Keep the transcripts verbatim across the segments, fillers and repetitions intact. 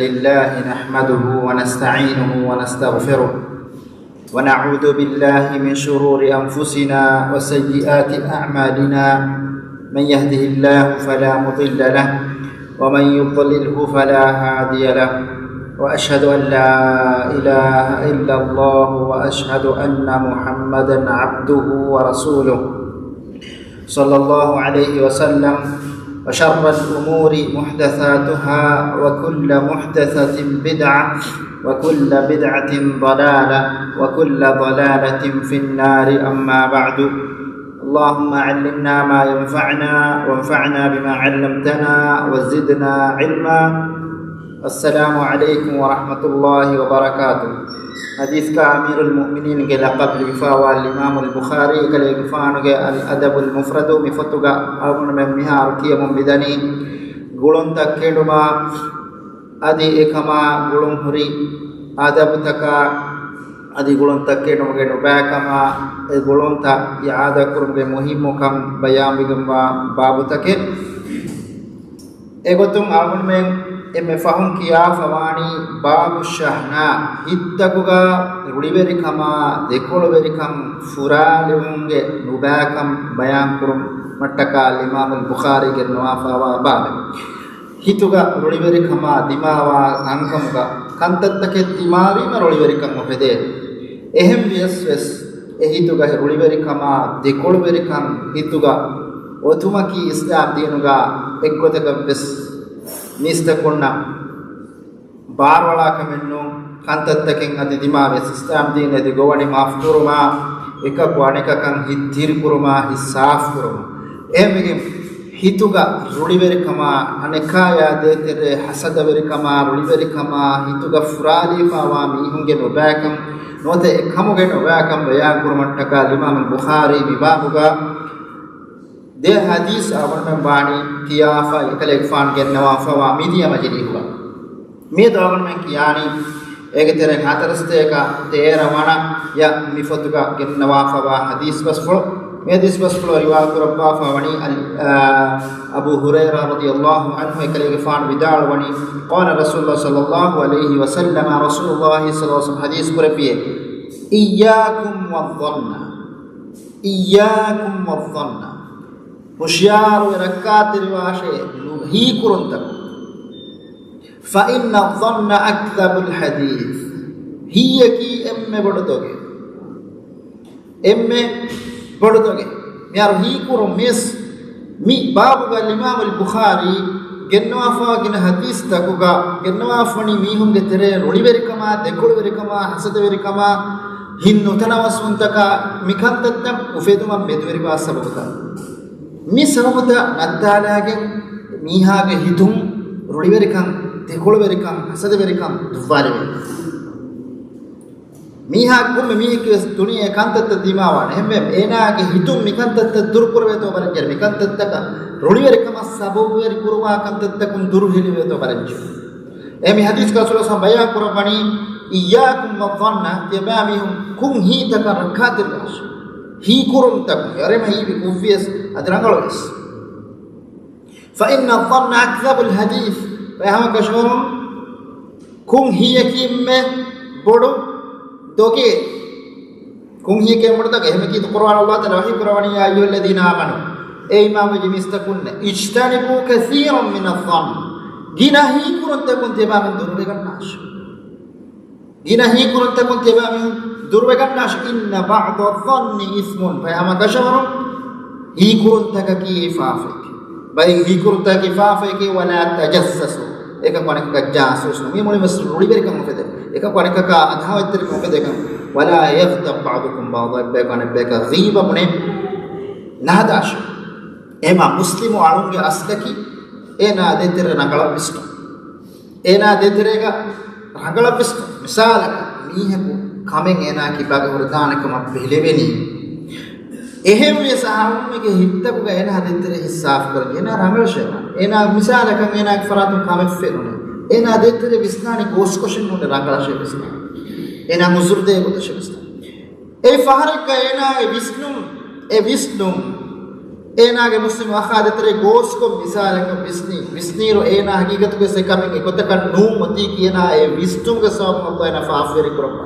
لله نحمده ونستعينه ونستغفره، ونعوذ بالله من شرور أنفسنا وسيئات أعمالنا، من يهده الله فلا مضل له، ومن يضلله فلا هادي له، وأشهد أن لا إله إلا الله، وأشهد أن محمدا عبده ورسوله، صلى الله عليه وسلم، وشر الأمور محدثاتها، وكل محدثة بدعة، وكل بدعة ضلالة، وكل ضلالة في النار، أما بعد. اللهم علمنا ما ينفعنا، وانفعنا بما علمتنا، وزدنا علما. السلام عليكم ورحمة الله وبركاته. ޙަދީޘްގަ އަމީރުލް މުއުމިނީންގެ ލަޤަބު ލިބިފައިވާ އިމާމުލް ބުޚާރީ އެކަލޭގެފާނުގެ އަލް އަދަބުލް މުފްރަދު މި ފޮތުގަ އަޅުގަނޑުމެން މިހާރު ކިޔަމުން މިދަނީ ގުޅުންތައް ކެނޑުމާ، އަދި އެކަމާ ގުޅުން ހުރި އަދަބުތަކާ، އަދި ގުޅުންތައް ކެނޑުމުގެ ނުބައިކަމާ، އެ ގުޅުންތައް އިޢާދަކުރުމުގެ މުހިއްމުކަން ބަޔާންވެގެންވާ ބާބުތަކެއް. އެގޮތުން އަޅުގަނޑުމެން އެންމެ ފަހުން ކިޔާފަވާނީ ބާބު ޝަހްނާ، ހިތްތަކުގަ ރުޅިވެރިކަމާ ދެކޮޅުވެރިކަން ފުރާލެވުމުގެ ނުބައިކަން ބަޔާންކުރުމަށްޓަކާ އިމާމުލް ބުޚާރީ ގެންނަވާފައިވާ ބާބެއް. ހިތުގަ ރުޅިވެރިކަމާ ދިމާވާ ކަންކަމުގަ ކަންތައްތަކެއް ދިމާވީމަ ރުޅިވެރިކަން އުފެދޭ. އެހެން ވިޔަސް ވެސް އެ ހިތުގަ ރުޅިވެރިކަމާ ދެކޮޅުވެރިކަން ހިތުގަ އޮތުމަކީ އިސްލާމް ދީނުގަ އެއްގޮތަކަށް ވެސް މީސްތަކުންނަށް ބާރުއަޅާ ކަމެއް ނޫން. ކަންތައްތަކެއް އަދި ދިމާވެސް އިސްލާމް ދީން އެދި ގޮވަނި މާފުކުރުމާ، އެކަކު އަނެކަކަށް ހިތް ދިރިކުރުމާ، ހިތް ސާފުކުރުމާ. އެހެންވެގެން ހިތުގަ ރުޅިވެރިކަމާ، އަނެކާޔާ ދޭތެރޭ ހަސަދަވެރިކަމާ، ރުޅިވެރިކަމާ، ހިތުގަ ފުރާލީފާވާ މީހުންގެ ނުބައިކަން ނުވަތަ އެ ކަމުގެ ނުބައިކަން ބަޔާންކުރުމަށްޓަކާ އިމާމުލް ބުޚާރީ މި ބާބުގަ ދެ ޙަދީޘް އަޅުގަނޑުމެން ވާނީ ކިޔާފަ އެކަލޭގެފާނު ގެންނަވާފަވާ މިދިޔަ މަޖިލީހުގަ. މިއަދު އަޅުގަނޑުމެން ކިޔާނީ އޭގެ ތެރެއިން ހަތަރުސަތޭކަ ތޭރަ ވަނަޔަށް މި ފޮތުގަ ގެންނަވާފަވާ ޙަދީޘް ބަސްފުޅު. މި ޙަދީޘް ބަސްފުޅު ރިވާކުރައްވާފަ ވަނީ އަލް-، އާ، އަބޫ ހުރައިރާ ރަޟިޔަﷲ ޢަންހު އެކަލޭގެފާނު ވިދާޅުވަނީ، قال رسول الله صلى الله عليه وسلم، ރަސޫލުﷲ ޞައްލަﷲ ޢަލައިހި ވަސައްލަމަ ޙަދީޘް ކުރެއްވިއޭ، إياكم والظن، إياكم والظن، ހުޝިޔާރުވެ ރައްކާތެރިވާށޭ ހީކުރުންތަކުން. فإن الظن أكذب الحديث، ހީއަކީ އެންމެ ބޮޑު ދޮގެއް. އެންމެ ބޮޑު ދޮގެއް. މިހާރު ހީކުރުން މިސް މި ބާބުގަ އިމާމުލް ބުޚާރީ ގެންނަވާފަ ގިނަ ޙަދީޘްތަކުގަ ގެންނަވާފަވަނީ މީހުންގެ ތެރޭ ރުޅިވެރިކަމާ، ދެކޮޅުވެރިކަމާ، ހަސަދަވެރިކަމާ، ހިތް ނުތަނަވަސްވުންތަކާ، މިކަންތައްތައް އުފެދުމަށް މެދުވެރިވާ ސަބަބުތައް. މި ސަބަބުތައް ނައްތާލާގެން މީހާގެ ހިތުން ރުޅިވެރިކަން، ދެކޮޅުވެރިކަން، ހަސަދަވެރިކަން ދުއްވާލެވޭ. މީހާ ކޮންމެ މީހެއްގެ ވެސް ދުނިޔެ ކަންތައްތައް ދިމާވާނެ. އެހެންވެ، އޭނާގެ ހިތުން މިކަންތައްތައް ދުރުކުރެވޭތޯ ބަލަންޖެހޭ. މިކަންތައްތަކަށް ރުޅިވެރިކަމަށް ސަބަބުވެރި ކުރުވާ ކަންތައްތަކުން ދުރުހެލިވޭތޯ ބަލަންޖެހޭ. އެ މި ޙަދީޘްގަ ރަސޫލު ޞައްލަﷲ ޢަލައިހި ވަސައްލަމަ ބަޔާން ކުރައްވަނީ، إياكم والظن، ތިޔަބައިމީހުން ކުށް ހީތަކަށް ރައްކާތެރިވާށޭ. ހީކުރުންތަކުން، އެއަށް އެރިމަ ހީވި ކުށްވިޔަސް އަދި ރަނގަޅުވެސް. فإن الظن أكذب الحديث، ފަހަމަކަށަވަރުން ކުށް ހީއަކީ އެންމެ ބޮޑު ދޮގެއް. ކުށް ހީއަކީ ބޮޑު ދޮގެއް. އެހެންވެ ކީރިތި ޤުރުއާނު ﷲ ތަޢާލާ ވަޙީ ކުރައްވަނީ، يا أيها الذين آمنوا، އޭ އީމާންވެއްޖެ މީސްތަކުންނޭ، اجتنبوا كثيرا من الظن، ގިނަ ހީކުރުންތަކުން ތިޔަބައިމީހުން ދުރުވެގަންނާށޭ. ގިނަ ހީކުރުންތަކުން ތިޔަބައިމީހުން ދުރުވެގަންނާށޭ. إن بعض الظن إثم، ފަހަމަކަށަވަރުން ހީކުރުންތަކަކީ އެއީ ފާފައެކޭ. ބައެއް ހީކުރުންތަކަކީ ފާފައެކޭ. ولا تجسسوا، އެކަކު އަނެކަކަށް ޖާސޫސް ނުވީ. މުޅިންވެސް ރުޅިވެރިކަން އުފެދޭ. އެކަކު އަނެކަކާ އަދާވަތްތެރިކަން އުފެދޭކަން. ولا يغتب بعضكم بعضا، އެއްބަޔަކު އަނެއްބަޔަކާ ޣީބަ ބުނެ ނަހަދާށޭ. އެހެންވީމާ މުސްލިމު އަޅުންގެ އަސްލަކީ އޭނާ ދޭތެރޭ ރަނގަޅަށް ވިސްނުން. އޭނާ ދޭތެރޭގަ ރަނގަޅަށް ވިސްނުން. މިސާލަކަށް، މީހަކު ކަމެއް އޭނާއަކީ ބަގަ ހުރެދާނެ ކަމަށް ބެލެވެނީ. އެހެންވެސް އަހަރުމެންގެ ހިތްތަކުގަ އޭނާ ދޭތެރޭ ހިތް ސާފުކުރަން. އޭނާ ރަނގަޅަށޭ ވާނެ. އޭނާ މިސާލަކަށް އޭނާގެ ފަރާތުން ކަމެއް ފެނުނެ. އޭނާ ދޭތެރޭ ވިސްނާނީ ގޯސްކޮށެއް ނޫނޭ، ރަނގަޅަށޭ ވިސްނާނީ. އޭނާ އުޒުރު ދޭ ގޮތަށޭ ވިސްނާނީ. އެ ފަހަރެއްގަ އޭނާ އެ ވިސްނުން، އެ ވިސްނުން އޭނާގެ މުސްލިމް އަޚާ ދޭތެރޭ ގޯސްކޮށް މިސާލަކަށް ވިސްނީ، ވިސްނީއިރު އޭނާ ހަގީގަތުގަސް އެކަމެއް އެގޮތަކަށް ނޫން އޮތީކީ އޭނާ އެ ވިސްނުމުގެ ސަބަބުން އައްލާހު އޭނާ ފާފަވެރި ކުރައްވާ.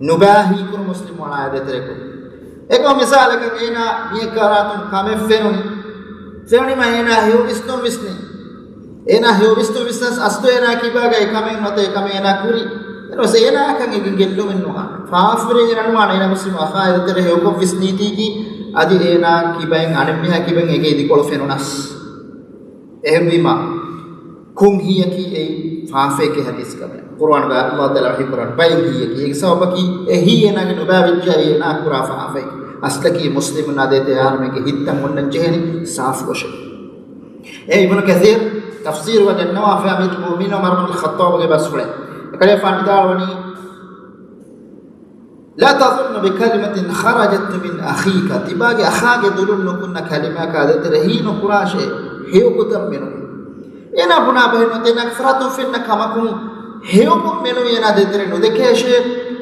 ނުބާހީކުރު މުސްލިމް އަޚާ ދޭތެރޭ ކުރު. އެކަމަކު މިސާލަކަށް އޭނާ މިއެއްކާ ރާތުން ކަމެއް ފެނުނީ. ފެނުނީމަ އޭނާ ހެޔޮ ވިސްނުން ވިސްނީ. އޭނާ ހެޔޮ ވިސްނުން ވިސްނަސް އަސްލު އޭނާ ކިބާގައި ކަމެއް ނުވަތަ އެ ކަމެއް އޭނާ ކުރީ. އެންވެސް އޭނާއަކަށް އެގެން ގެއްލުމެއް ނުވާނެ. ފާފަވެރި އޭނާ ނުވާނެ. އޭނާ މުސްލިމް އަޚާ ދޭތެރޭ ހެޔޮކޮށް ވިސްނީތީކީ އަދި އޭނާ ކިބައިން އަނެއްމީހާ ކިބައިން އެކި ދެކޮޅު ފެނުނަސް. އެހެންވީމަ، ކޮން ހީއަކީ އެއީ؟ ފާފައެކޭ ހަދީސް ކަމެއް. ޤުރުއާނުގަ އައްލާހު ތަޢާލާ ވަޙީ ކުރަން ބައެއް ހީއަކީ. އޭގެ ސަބަބަކީ އެ ހީ އޭނާގެ ނުބާވެއްޖެ އޭނާ ކުރާ ފާފައެއް. އަސްލަކީ މުސްލިމުންނާ ދޭތެރޭ އަހަރުމެންގެ ހިތްތައް އޮންނަން ޖެހޭނީ ސާފު ވަށެއް. އެ އިބްނު ކަސީރު ތަފްސީރުގަ ދެންނަވާފައި އަމީރުލް މުއުމިނީން ޢުމަރު ބިން ޚައްޠާބުގެ ބަސްފުޅެއް. އެކަލޭގެފާނު ވިދާޅުވަނީ، لا تظن بكلمة خرجت من أخيك، ތިބާގެ އަޚާގެ ދުލުން ނުކުންނަ ކަލިމައަކާ ދޭތެރޭ ހީ ނުކުރާށޭ، ހެޔޮގޮތަށް މެނުވީ. އޭނާ ބުނާ ބަހެއް ނުވަތަ އޭނާގެ ފަރާތުން ފެންނަ ކަމަކުން ހެޔޮކޮށް މެނުވީ އޭނާ ދޭތެރޭ ނުދެކޭށޭ.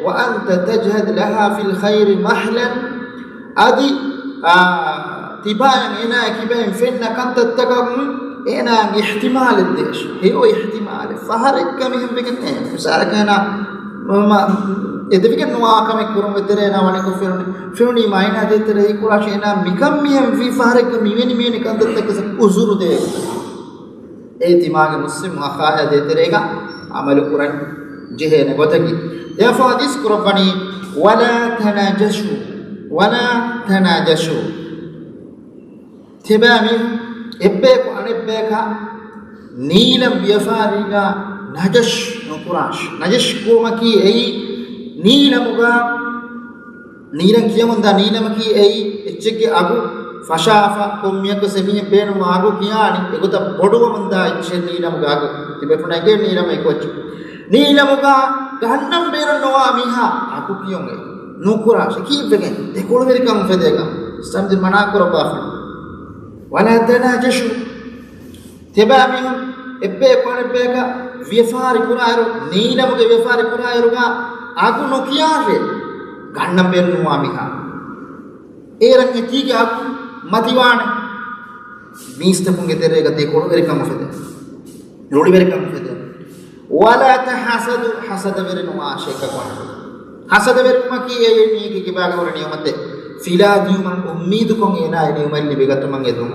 وأنت تجهد لها في الخير مهلا، އަދި، އާ، ތިބާއަށް އޭނާ ކިބައިން ފެންނަ ކަންތައްތަކަކުން އޭނާއަށް އިޙްތިމާލެއް ދޭށޭ. ހެޔޮ އިޙްތިމާލެއް. ފަހަރެއްގަ މިހެން ވެގެން ނޭ. މިސާލަކަށް އޭނާ މަ-، އެދެވިގެން ނުވާ ކަމެއް ކުރުން ދޭތެރޭ އޭނާ ވަނިކޮށް ފެނުނީ. ފެނުނީމަ އޭނާ ދޭތެރޭ ހީކުރާށޭ އޭނާ މިކަން މިހެން ވީ ފަހަރެއްގަ މިވެނި މިވެނި ކަންތައްތަކަށް އުޒުރު ދޭ. އެ ތިމާގެ މުސްލިމް އަޚާއާ ދޭތެރޭގަ އަމަލު ކުރަން ޖެހޭނެ ގޮތަކީ. ދެން ޙަދީޘް ކުރައްވަނީ، ولا تناجشوا، ولا تناجشوا. ތިބާ މީހުން އެއްބަޔަކު އަނެއްބަޔަކާ ނީލަމް ވިޔަފާރީގަ ނަޖަޝް ނުކުރާށޭ. ނަޖަޝް ކުރުމަކީ އެއީ ނީލަމުގަ ނީލަން ކިޔަމުންދާ ނީލަމަކީ އެއީ އެއްޗެއްގެ އަގު ފަށާފަ ކޮންމެއަކު ސެމީހެއް ބޭނުންވާ އަގު ކިޔާނީ އެގޮތަށް ބޮޑުވަމުންދާ އެއްޗެއް ނީލަމުގެ އަގު. ތިބޭފުޅުންނަށް އެނގޭ ނީލަމަ އެއްކޮއްޗެއް. ނީލަމުގަ ގަންނަން ބޭނުން ނުވާ މީހާ އަގު ކިޔުން އެއީ ނުކުރާށޭ. ކީއްވެގެން؟ ދެކޮޅުވެރިކަން އުފެދޭކަން. އިސްލާމްދީން މަނާ ކުރައްވާފަ. ولا تناجشوا. ތިބާ މީހުން އެއްބަޔަކު އަނެއްބަޔަކަށް ވިޔަފާރި ކުރާއިރު، ނީލަމުގެ ވިޔަފާރި ކުރާއިރުގަ އަގު ނުކިޔާށޭ. ގަންނަން ބޭނުންވާ މީހާ. އޭރަށް އެތީގެ އަގު މަތިވާނެ. މީސްތަކުންގެ ތެރޭގަ ދެކޮޅުވެރިކަން އުފެދޭ. ރުޅިވެރިކަން އުފެދޭ. ولا تحاسدوا، ހަސަދަވެރި ނުވާށޭ އެކަކު އަނެކަކަށް. ހަސަދަވެރިވުމަކީ އެއީ މީހެއްގެ ކިބާގަ ހުރި ނިޢުމަތެއް ފިލާ ދިޔުމަށް އުއްމީދުކޮށް އޭނާ އެ ނިޢުމަތް ލިބިގަތުމަށް އެދުން.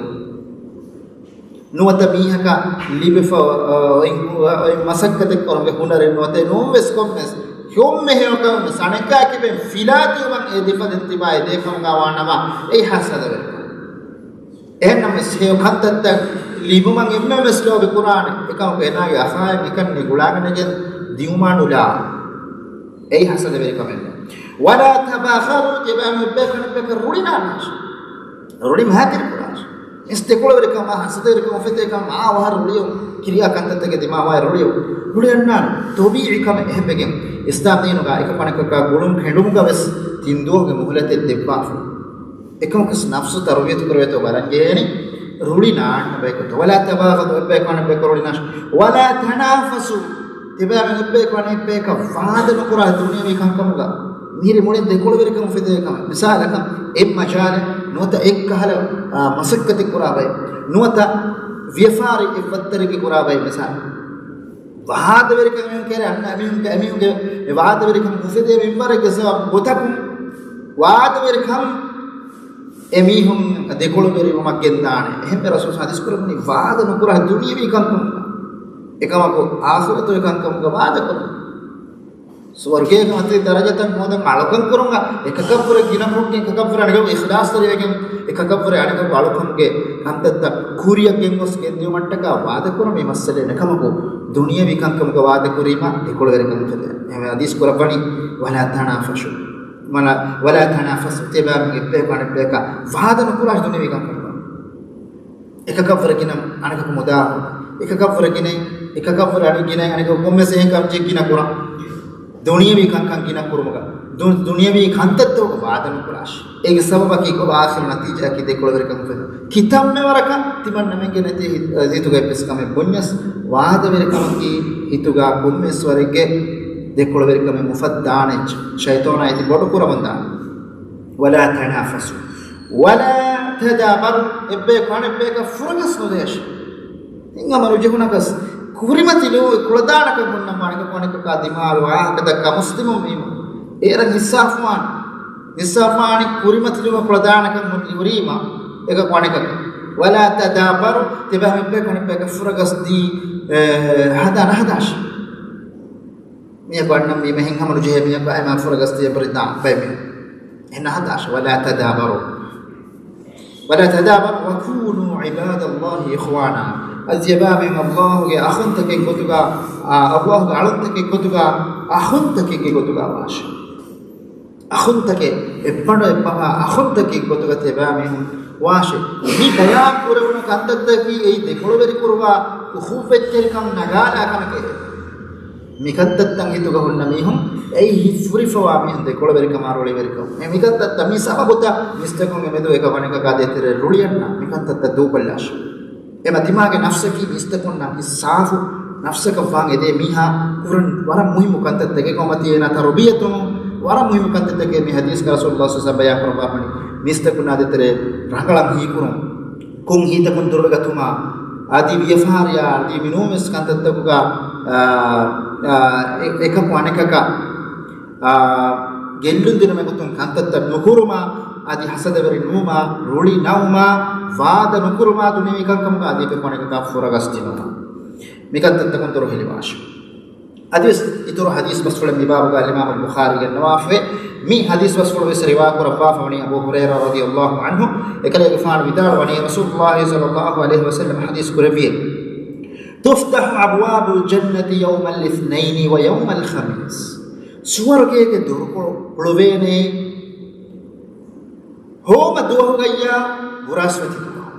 ނުވަތަ މީހަކަށް ލިބިފަ، އަ، އޮތް، އޮތް މަސައްކަތެއް ކުރުމުގެ ހުނަރެއް ނުވަތަ ނޫންވެސް ކޮންމެސް ކޮންމެ ހެޔޮކަމެއް އަނެއްކާ ކިބައިން ފިލާ ދިޔުމަށް އެ ދެފަދަ ތިބާ އެދޭ ކަމުގަ ވާނަމަ އެއީ ހަސަދަވެރިކަން. އެހެންނަމަވެސް ހެޔޮ ކަންތައްތައް ލިބުމަށް އެންމެންވެސް ލޯބި ކުރާނެ. އެކަމަކު އޭނާގެ އަޚާއަށް އެކަން ނިގުޅާގަނެގެން ދިޔުމާ ނުލާ. އެއީ ހަސަދަވެރިކަމެއް ނޫން. ولا تباغضوا، ތިބާ އެއްބަޔަކު އަނެއްބަޔަކަށް ރުޅިނާނާށޭ. ރުޅި މަހާތިރި ކުރާށޭ. އެސް ދެކޮޅުވެރިކަމާ، ހަސަދަވެރިކަމާ އުފެދޭ ކަމާ ވަހަށް ރުޅިއު، ކިރިޔާ ކަންތައްތަކެއް ދިމާވާއި ރުޅިއު، ރުޅި އަންނާނެ. ޠަބީޢީ ކަމެއް. އެހެންވެގެން އިސްލާމް ދީނުގަ އެކަކު އަނެކަކާ ގުޅުން ކެނޑުމުގަ ވެސް ތިން ދުވަހުގެ މުހުލަތެއް ދެއްވާފަ. އެކަމަކު ނަފްސު ތަރުބިޔަތު ކުރެވޭތޯ ބަލަން ޖެހޭނީ ރުޅި ނާންނަ ބަޔަކު. ولا تباغضوا، އެއްބަޔަކު އަނެއްބަޔަކަށް ރުޅި ނާށޭ. ولا تنافسوا، ތިބާ އެއްބަޔަކު އަނެއްބަޔަކަށް ވާދަ ނުކުރާ ދުނިޔަވީ ކަންކަމުގަ. މިހިރީ މުޅިން ދެކޮޅުވެރިކަން އުފެދޭ ކަމެއް. މިސާލަކަށް، އެއް މަޖާލެއް ނުވަތަ އެއްކަހަލަ، އާ، މަސައްކަތެއް ކުރާ ބައެއް ނުވަތަ ވިޔަފާރި އެއްވައްތަރެއްގެ ކުރާ ބައެއް މިސާލެއް. ވާދަވެރިކަން އެމީހުން ކެރޭ އަންނަ އެމީހުންގެ، އެމީހުންގެ އެ ވާދަވެރިކަން އުފެދޭ މިންވަރެއްގެ ސަބަބު ގޮތަކުން ވާދަވެރިކަން އެމީހުން ދެކޮޅުވެރިވުމަށް ގެންދާނެ. އެހެންވެ ރަސޫލު ޙަދީޘް ކުރައްވަނީ ވާދަ ނުކުރާ ދުނިޔަވީ ކަންކަމުގަ. އެކަމަކު އާޚިރަތުގެ ކަންކަމުގަ ވާދަ ކުރުން. ސުވަރުގޭގެ މަތީ ދަރަޖަތައް ހޯދަން އަޅުކަން ކުރުމުގަ އެކަކަށްވުރެ ގިނަ ކޮށްގެން އެކަކަށްވުރެ އަނެކަކު އިޚްލާޞްތެރިވެގެން އެކަކަށްވުރެ އަނެކަކު އަޅުކަމުގެ ކަންތައްތައް ކުރިއަށް ގެންގޮސް ގެންދިޔުމަށްޓަކާ ވާދަ ކުރުން މި މައްސަލައެއް. އެކަމަކު ދުނިޔަވީ ކަންކަމުގަ ވާދަ ކުރީމަ ދެކޮޅުވެރިކަން އުފެދޭ. އެހެންވެ ޙަދީޘް ކުރައްވަނީ، ولا تنافسوا. ولا، ولا تنافسوا. ތިބާ އެއްބަޔަކު އަނެއްބަޔަކަށް ވާދަ ނުކުރާށޭ ދުނިޔަވީ ކަންކަމުގަ. އެކަކަށްވުރެ ގިނަ އަނެކަކު މުދާ ހޯދުން. އެކަކަށްވުރެ ގިނަ، އެކަކަށްވުރެ އަނެއް ގިނަ އަނެކަކު ކޮންމެސް އެހެން ކަމެއް ގިނަ ކުރަން. ދުނިޔަވީ ކަންކަން ގިނަ ކުރުމުގަ، ދު-، ދުނިޔަވީ ކަންތައްތަކުގަ ވާދަ ނުކުރާށޭ. އޭގެ ސަބަބަކީ ކޮބާ؟ އާޚިރު ނަތީޖާއަކީ ދެކޮޅުވެރިކަން އުފެދުން. ކިތަންމެ ވަރަކަށް ތިމަންނަމެންގެ ނެތޭ ހިތުގައި އެއްވެސް ކަމެއް ބުންޏަސް ވާދަވެރިކަމަކީ ހިތުގަ ކޮންމެސް ވަރެއްގެ ދެކޮޅުވެރިކަމެއް އުފައްދާނެ. ޝައިޠާނާ އޭތި ބޮޑު ކުރަމުންދާނެ. ولا تنافسوا. ولا ތަދާބަރު، އެއްބަޔަކު އަނެއްބަޔަކަށް ފުރަގަސް ނުދޭށޭ. ހިތްހަމަނުޖެހުނަކަސް ކުރިމަތިލުވެ ކުޅަދާނަކަށް ހުންނަމާ، އަނެކަކު އަނެކަކާ ދިމާލު ވާހަކަދައްކާ މުސްލިމުން ވީމަ، އޭރަށް ހިއްސާފުވާނެ. ހިއްސާފާނެ ކުރިމަތިލުވެ ކުޅަދާނަކަށް ހުރީމަ، އެކަކު އަނެކަކަށް. ވަލާ ތަދާބަރު، ތިބާ އެއްބަޔަކު އަނެއްބަޔަކަށް ފުރަގަސް ދީ، އެ، ހަދާ ނަހަދާށޭ. މީހަކު އަންނަ މީ މެހެން ހަމަނުޖެހޭ މީހަކު އައިމާ ފުރަގަސް ދިޔަ ބަރިދާން ބައިމީ. އެ ނަހަދާށޭ، ވަލާ ތަދާބަރު. ވަލާ ތަދާބަރު ވަކޫނޫ ޢިބާދަﷲ އިޚްވާނާ. އަދި ތިޔަބާމީހުން ﷲގެ އަޚުންތަކެއް ގޮތުގަ، އާ، ﷲގެ އަޅުންތަކެއް ގޮތުގަ، އަޚުންތަކެއްގެ ގޮތުގަ ވާށޭ. އަޚުންތަކެއް، އެއްބަނޑު އެއްބަފާ އަޚުންތަކެއް ގޮތުގަ ތިޔަބާމީހުން ވާށޭ. މި ބަޔާން ކުރެވުނު ކަންތައްތަކީ އެއީ ދެކޮޅުވެރިކުރުވާ އުޚުއްވަތްތެރިކަން ނަގާލާ ކަމެކޭ. މިކަންތައްތައް ހިތުގަ ހުންނަ މީހުން އެއީ ހިތްފުރިފަވާ މީހުން ދެކޮޅުވެރިކަމާ ރުޅިވެރިކަމުން. އެ މިކަންތައްތައް މި ސަބަބުތައް މީސްތަކުންގެ މެދު އެކަކު އަނެކަކާ ދޭތެރޭ ރުޅިއަންނަ މިކަންތައްތައް ދޫކޮށްލާށޭ. އެމަ ތިމާގެ ނަފްސަކީ މީސްތަކުންނަށް ސާފު ނަފްސަކަށް ވާން އެދޭ މީހާ ކުރަން ވަރަށް މުހިއްމު ކަންތައްތަކެއް. އެކަމަތީ އޭނާ ތަރުބިޔަތުން ވަރަށް މުހިއްމު ކަންތައްތަކެއް. މި ޙަދީޘްގަ ރަސޫލުﷲ ޞައްލަﷲ ޢަލައިހި ވަސައްލަމަ ބަޔާން ކުރައްވާފަނީ މީސްތަކުންނާ ދޭތެރޭ ރަނގަޅަށް ހީކުރުން. ކޮން ހިތަކުން ދުރުވެގަތުމާ، އަދި ވިޔަފާރިޔާ، އަދި މިނޫންވެސް ކަންތައްތަކުގަ، އާ، އާ، އެ-، އެކަކު އަނެކަކަށް، އާ، ގެއްލުން ދިނުމެގޮތުން ކަންތައްތައް ނުކުރުމާ، އަދި ހަސަދަވެރި ނުވުމާ، ރުޅި ނައުމާ، ވާދަ ނުކުރުމާ، ދުނިޔެވީ ކަންކަމުގަ އަދި އެކަކު އަނެކަކަށް ފުރަގަސް ދިނުމާ، މިކަންތައްތަކުން ދުރުހެލިވާށޭ. އަދިވެސް އިތުރު ޙަދީޘް ބަސްފުޅެއް މި ބާބުގަ އަލްއިމާމު އަލްބުޚާރީ ގެންނަވާފަވޭ. މި ޙަދީޘް ބަސްފުޅު ވެސް ރިވާ ކުރައްވާފަ ވަނީ އަބޫ ހުރައިރާ ރަޟިޔަﷲ ޢަންހު. އެކަލޭގެފާނު ވިދާޅުވަނީ، ރަސޫލުﷲ ޞައްލަﷲ ޢަލައިހި ވަސައްލަމަ ޙަދީޘް ކުރެއްވިއޭ، تفتح أبواب الجنة يوم الاثنين ويوم الخميس. ސުވަރުގޭގެ ދޮރުކޮޅު ހުޅުވޭނެ ހޯމަ ދުވަހުގައްޔާ ބުރާސްފަތި ދުވަހު.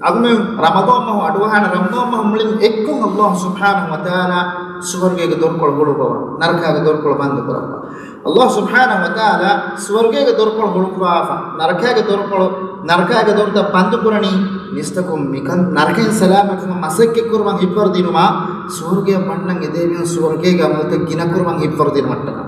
އަގުމެ ރަމަޟާން މަހު އަޑުއަހާނެ، ރަމަޟާން މަހު މުޅިން އެއްކޮށް ﷲ ސުބްޙާނަހޫ ވަތަޢާލާ ސުވަރުގޭގެ ދޮރުކޮޅު ހުޅުއްވަވާ، ނަރަކާގެ ދޮރުކޮޅު ބަންދު ކުރައްވާ. ﷲ ސުބްޙާނަހޫ ވަތަޢާލާ ސުވަރުގޭގެ ދޮރުކޮޅު ހުޅުއްވާފަ، ނަރަކާގެ ދޮރުކޮޅު، ނަރަކާގެ ދޮރުތައް ބަންދު ކުރަނީ މީސްތަކުން މިކަން ނަރަކައިން ސަލާމަތްވުމަށް މަސައްކަތް ކުރުމަށް ހިތްވަރު ދިނުމާ، ސުވަރުގެއަށް ވަންނަން އެދޭ މީހުން ސުވަރުގޭގެ ޢަމަލުތައް ގިނަ ކުރުމަށް ހިތްވަރު ދިނުމަށްޓަކާ.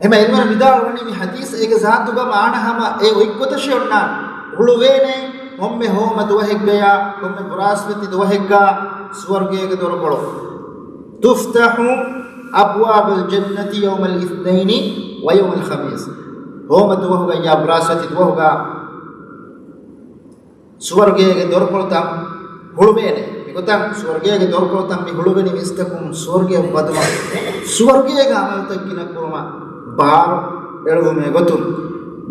އެމަ އެންމެން ވިދާޅުވަނީ މި ޙަދީޘް އޭގެ ޒާތުގަ މާނަ ހަމަ އެ އޮތްގޮތަށޭ އޮންނާނެ. ހުޅުވޭނެ ކޮންމެ ހޯމަ ދުވަހެއްގަޔާ، ކޮންމެ ބުރާސްފަތި ދުވަހެއްގަ ސުވަރުގޭގެ ދޮރުކޮޅު. تفتح أبواب الجنة يوم الاثنين ويوم الخميس. ހޯމަ ދުވަހުގައްޔާ ބުރާސްފަތި ދުވަހުގަ ސުވަރުގޭގެ ދޮރުކޮޅުތައް ހުޅުވޭނެ. މިގޮތަށް ސުވަރުގޭގެ ދޮރުކޮޅުތައް މި ހުޅުވެނީ މީސްތަކުން ސުވަރުގެއަށް ވަދުމަށް، ސުވަރުގޭގެ ޢަމަލުތައް ގިނަ ކުރުމަށް ބާރު އެޅުވުމެއް ގޮތުން.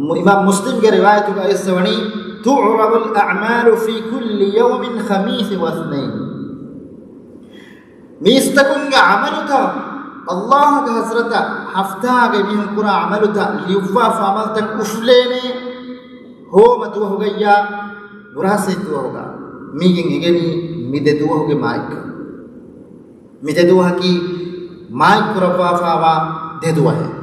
މު-، އިމާމް މުސްލިމްގެ ރިވާޔަތުގައި އައިސްފަ ވަނީ، تعرض الأعمال في كل يوم خميس واثنين. މީސްތަކުންގެ ޢަމަލުތައް ﷲގެ ޙަޟްރަތަށް ހަފްތާގައި މީހުން ކުރާ ޢަމަލުތައް ލިޔުއްވާފަ ޢަމަލުތައް އުފުލޭނެ ހޯމަ ދުވަހުގައްޔާ ބުރާސްފަތި ދުވަހުގަ. މީގެން އެނގެނީ މި ދެ ދުވަހުގެ މާތްކަން. މި ދެ ދުވަހަކީ މާތް ކުރައްވާފައިވާ ދެ ދުވަހެއް.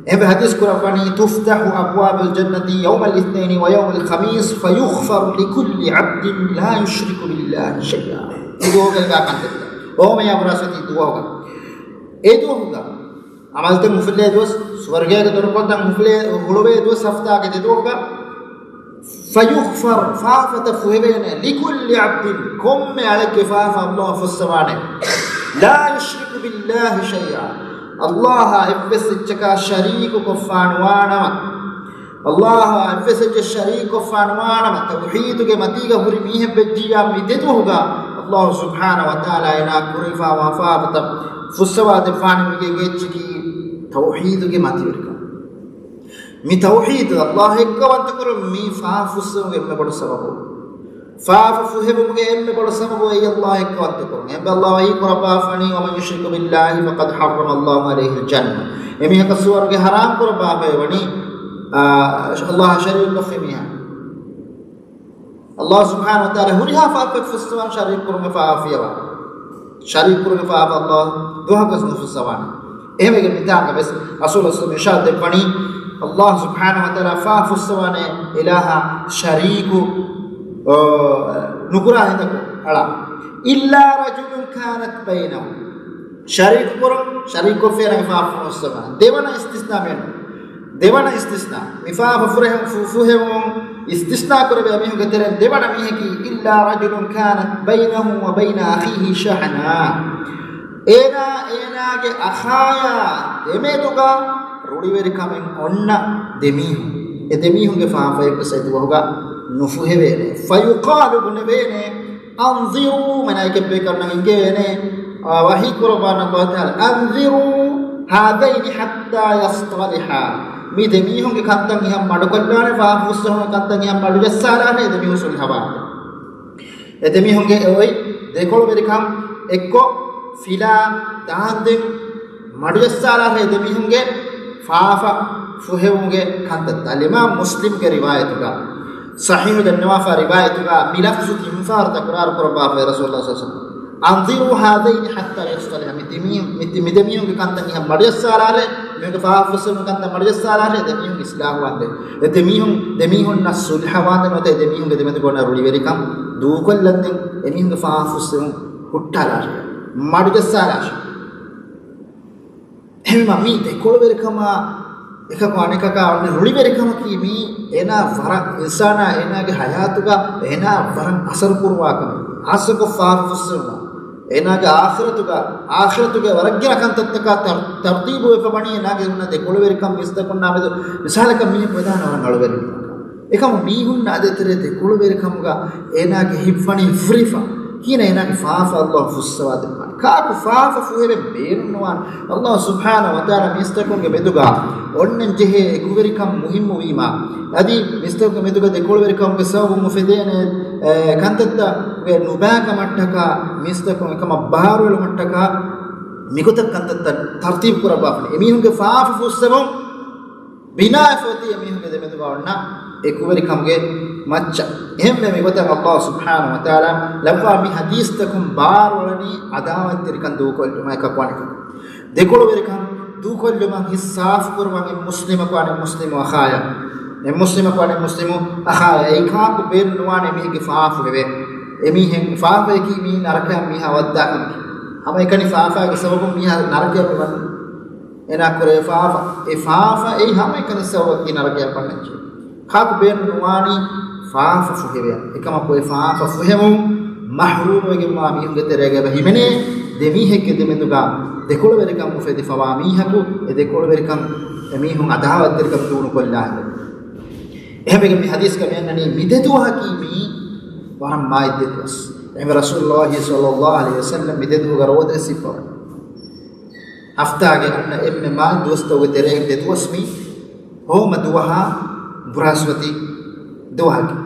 އެހެންވެ ޙަދީޘް ކުރައްވަނީ، تفتح أبواب الجنة يوم الاثنين ويوم الخميس فيغفر لكل عبد لا يشرك بالله شيئا. މި ދުވަހުގަ ކަންތައްތައް ހޯމަޔާ ބުރާސްފަތި ދުވަހުގަ. އެ ދުވަހުގަ ޢަމަލުތައް އުފުލޭ ދުވަސް، ސުވަރުގޭގެ ދޮރުކޮޅުތައް ހުޅުވޭ ދުވަސް ހަފްތާގެ ދެ ދުވަހުގަ، فيغفر، ފާފަތައް ފުހެވޭނެ، لكل عبد، ކޮންމެ އަޅެއްގެ ފާފަ ﷲ ފުއްސަވާނެ. لا يشرك بالله شيئا، ﷲއާ އެއްވެސް އެއްޗަކާ ޝަރީކު ކޮށްފާނުވާނަމަ. ﷲއާ އެއްވެސް އެއްޗެއް ޝަރީކު ކޮށްފާނުވާނަމަ، ތައުޙީދުގެ މަތީގަ ހުރި މީހެއް ވެއްޖިއްޔާ މި ދެ ދުވަހުގަ ﷲ ސުބްޙާނަހޫ ވަތަޢާލާ އޭނާ ކުރެވިފައިވާ ފާފަތައް ފުއްސަވާދެއްވާނެ. މީގެ އެއްޗަކީ ތައުޙީދުގެ މަތިވެރިކަން. މި ތައުޙީދު، ﷲ އެއްކަވަންތަކުރުން މީ ފާފަ ފުއްސެވުމުގެ އެންމެ ބޮޑު ސަބަބު. ފާފަ ފުހެވުމުގެ އެންމެ ބޮޑު ސަބަބު އެއީ ﷲ އެއްކަވަންތަކުރުން. އެހެންވެ ﷲ ވަޙީ ކުރައްވާފަނީ، ومن يشرك بالله فقد حرم الله عليه الجنة. އެމީހަކަށް ސުވަރުގެ ޙަރާމް ކުރައްވާފައިވަނީ، އާ، ﷲއަށް ޝަރީކު ކޮށްފި މީހާ. ﷲ ސުބްޙާނަހޫ ވަތަޢާލާ ހުރިހާ ފާފައެއް ފުއްސަވާން ޝަރީކު ކުރުމުގެ ފާފަ ފިޔަވާ. ޝަރީކު ކުރުމުގެ ފާފަ ﷲ ދުވަހަކުވެސް ނުފުއްސަވާނެ. އެހެންވެގެން މިތާނގަވެސް ރަސޫލު ޞައްލަﷲ ޢަލައިހި ވަސައްލަމަ އިރްޝާދު ދެއްވަނީ، ﷲ ސުބްޙާނަހޫ ވަތަޢާލާ ފާފަ ފުއްސަވާނެ އިލާހާ ޝަރީކު، އާ، ނުކުރާ ހިނދަކު އަޅާ. إلا رجل كانت بينه. ޝަރީކު ކުރުން، ޝަރީކު ކޮށްފިއެއް ނަގެ ފާފަ ފުއްސަވާނެ. ދެވަނަ އިސްތިސްނާ މިއެއް ނޫން. ދެވަނަ އިސްތިސްނާ. މި ފާފަ ފުރެހެ-، ފު-، ފުހެވުމުން އިސްތިސްނާ ކުރެވޭ މީހުންގެ ތެރެއިން ދެވަނަ މީހަކީ، إلا رجل كانت بينه وبين أخيه شحناء. އޭނާ އޭނާގެ އަޚާޔާ ދެމެދުގަ ރުޅިވެރިކަމެއް އޮންނަ ދެމީހުން. އެ ދެމީހުންގެ ފާފައެއްވެސް އެދުވަހުގަ ނުފުހެވޭނެ. فيقال، ބުނެވޭނެ، أنظروا، މަނާއިކަށް ބޭކަލުންނަށް އިނގޭނެ، އާ، ވަޙީ ކުރައްވާނެ ﷲ ތަޢާލާ، أنظروا هذين حتى يصطلحا. މި ދެމީހުންގެ ކަންތައް އިހަށް މަޑުކޮށްލާނެ، ފާފަ ފުއްސެވުމުގެ ކަންތައް އިހަށް މަޑުޖައްސާލާނެ، އެ ދެމީހުން ޞުލްޙަވާނެ. އެ ދެމީހުންގެ އެ އޮތް ދެކޮޅުވެރިކަން އެއްކޮށް ފިލާ ދާންދެން މަޑުޖައްސާލާފައި ދެމީހުންގެ ފާފަ ފުހެވުމުގެ ކަންތައްތައް. އަލްއިމާމް މުސްލިމްގެ ރިވާޔަތުގަ، ޞަޙީޙު ދަންނަވާފަ ރިވާޔަތުގަ މި ލަފްޒު ތިން ފަހަރު ތަކުރާރު ކުރައްވާފައި ރަސޫލުﷲ ޞައްލަﷲ ޢަލައިހި ވަސައްލަމަ، أنظروا هذين حتى يصطلحا. މި ދެމީހުން، މި ދެ، މި ދެމީހުންގެ ކަންތައް އިހަށް މަޑުޖައްސާލާށޭ، މީހުންގެ ފާފަ ފުއްސެވުމުގެ ކަންތައް މަޑުޖައްސާލާށޭ، ދެމީހުން އިސްލާހުވާންދޭ. އެ ދެމީހުން، ދެމީހުންނަށް ޞުލްޙަވާންދޭ ނުވަތަ އެ ދެމީހުންގެ ދެމެދުގަ އޮންނަ ރުޅިވެރިކަން ދޫކޮށްލަންދެން އެމީހުންގެ ފާފަ ފުއްސެވުން ހުއްޓާލާށޭ، މަޑުޖައްސާލާށޭ. އެހެންވީމަ މީ ދެކޮޅުވެރިކަމާ އެކަކު އަނެކަކާ އޮންނަ ރުޅިވެރިކަމަކީ މީ އޭނާ ވަރަށް އިންސާނާ އޭނާގެ ހަޔާތުގަ އޭނާ ވަރަށް އަސަރު ކުރުވާ ކަމެއް. ހާއްސަކޮށް ފާފަ ފުއްސެވުމާ އޭނާގެ އާޚިރަތުގަ، އާޚިރަތުގެ ވަރަށް ގިނަ ކަންތައްތަކާ ތަރް، ތަރްތީބުވެފަ ވަނީ އޭނާގެ ހުންނަ ދެކޮޅުވެރިކަން މީސްތަކުންނާ މެދު. މިސާލަކަށް މީހަކު ވެދާނެ ވަރަށް އަޅުވެރި. އެކަމު މީހުންނަށް އަދި އެތެރޭ ދެކޮޅުވެރިކަމުގަ އޭނާގެ ހިތްވަނީ ފުރިފަ. ކިހިނެއް އޭނާގެ ފާފަ ﷲ ފުއްސަވާދެއްވާނެ؟ ކާކު ފާފަ ފުހެވެން ބޭނުންނުވާނެ؟ ﷲ ސުބްޙާނަހޫ ވަތަޢާލާ މީސްތަކުންގެ މެދުގަ އޮންނަން ޖެހޭ އެކުވެރިކަން މުހިއްމުވީމާ، އަދި މީސްތަކުންގެ މެދުގަ ދެކޮޅުވެރިކަމުގެ ސަބަބުން އުފެދޭނެ، އެ، ކަންތައްތައް ނުބާކަމަށްޓަކާ މީސްތަކުން އެކަމަށް ބާރުއެޅުމަށްޓަކާ މިގޮތަށް ކަންތައްތައް ތަރްތީބު ކުރައްވާފަ ވަނީ. އެމީހުންގެ ފާފަ ފުއްސެވުން ބިނާވެފަ އޮތީ އެމީހުންގެ ދެމެދުގަ އޮންނަ އެކުވެރިކަމުގެ މައްޗަށް. އެހެންވެ، މިގޮތަށް ﷲ ސުބްޙާނަހޫ ވަތަޢާލާ ލައްވާ މި ޙަދީޘްތަކުން ބާރުއަޅަނީ ޢަދާވަތްތެރިކަން ދޫކޮށްލުމާ އެކަކު އަނެކަކަށް. ދެކޮޅުވެރިކަން ދޫކޮށްލުމަށް ހިތް ސާފުކުރުމަށް އެއް މުސްލިމަކު އަނެއް މުސްލިމު އަޚާޔަށް، އެއް މުސްލިމަކު އަނެއް މުސްލިމު އަޚާޔަށް އެއީ ކާކު ބޭނުން ނުވާނެ މީގެ ފާފަ ހެވެ. އެމީހެއް ފާފައަކީ މީ ނަރަކައަށް މީހާ ވައްދާ ކަމަކީ. ހަމައެކަނި ފާފާގެ ސަބަބުން މީހާ ނަރަކަޔަށް މިވަނީ. އޭނާ ކުރޭ ފާފަ، އެ ފާފަ އެއީ ހަމައެކަނި ސަބަބަކީ ނަރަކަޔަށް ވަންނަންޖެހޭ. ކާކު ބޭނުން ނުވާނީ ފާފަ ފުހެވެ. އެކަމަކު އެ ފާފަ ފުހެވުން މަޙްރޫމްވެގެންވާ މީހުންގެ ތެރޭގަ އެބަ ހިމެނޭ ދެ މީހެއްގެ ދެމެދުގަ ދެކޮޅުވެރިކަން އުފެދިފަވާ މީހަކު އެ ދެކޮޅުވެރިކަން އެމީހުން ޢަދާވަތްތެރިކަން ދޫނުކޮށްލާ ހެން. އެހެންވެގެން މި ޙަދީޘްގަ މިއަންނަނީ މި ދެ ދުވަހަކީ މީ ވަރަށް މާތް ދެ ދުވަސް. އެހެންވެ ރަސޫލުﷲ ޞައްލަﷲ ޢަލައިހި ވަސައްލަމް މި ދެ ދުވަހުގަ ރޯދަ ހިއްޕަވަނީ. ހަފްތާގެ އަންނަ އެންމެ މާތް ދުވަސްތަކުގެ ތެރެއިން ދެ ދުވަސް މީ ހޯމަ ދުވަހާ ބުރާސްފަތި ދުވަހަކީ.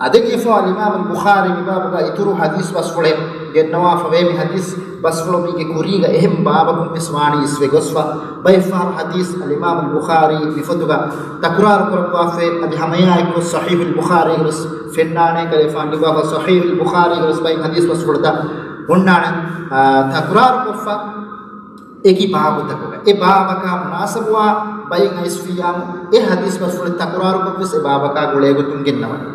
އާދެ، އެފާ އަލްއިމާމު އަލްބުޚާރީ މި ބާބުގަ އިތުރު ޙަދީޘް ބަސްފުޅެއް ގެންނަވާފަވޭ. މި ޙަދީޘް ބަސްފުޅު މީގެ ކުރީގަ އެހެން ބާބަކުން ވެސް ވާނީ އިސްވެ ގޮސްފަ. ބައެއްފަހަރު ޙަދީޘް އަލްއިމާމު އަލްބުޚާރީ މިފޮތުގަ ތަކުރާރު ކުރައްވާފައި. އަދި ހަމައެއާއެކު ޞަޙީޙުލް ބުޚާރީގަ ވެސް ފެންނާނެ. ކަލޭފާން ލިބާފަ ޞަޙީޙުލް ބުޚާރީގަ ވެސް ބައެއް ޙަދީޘް ބަސްފުޅުތައް ހުންނާނެ، އާ، ތަކުރާރު ކޮށްފަ. އެކި ބާބުތަކުގަ އެ ބާބަކާ މުނާސަބުވާ ބައިން އައިސްފިއްޔާމު އެ ޙަދީޘް ބަސްފުޅެއް ތަކުރާރުކޮށްވެސް އެ ބާބަކާ ގުޅޭ ގޮތުން ގެންނަވަނީ.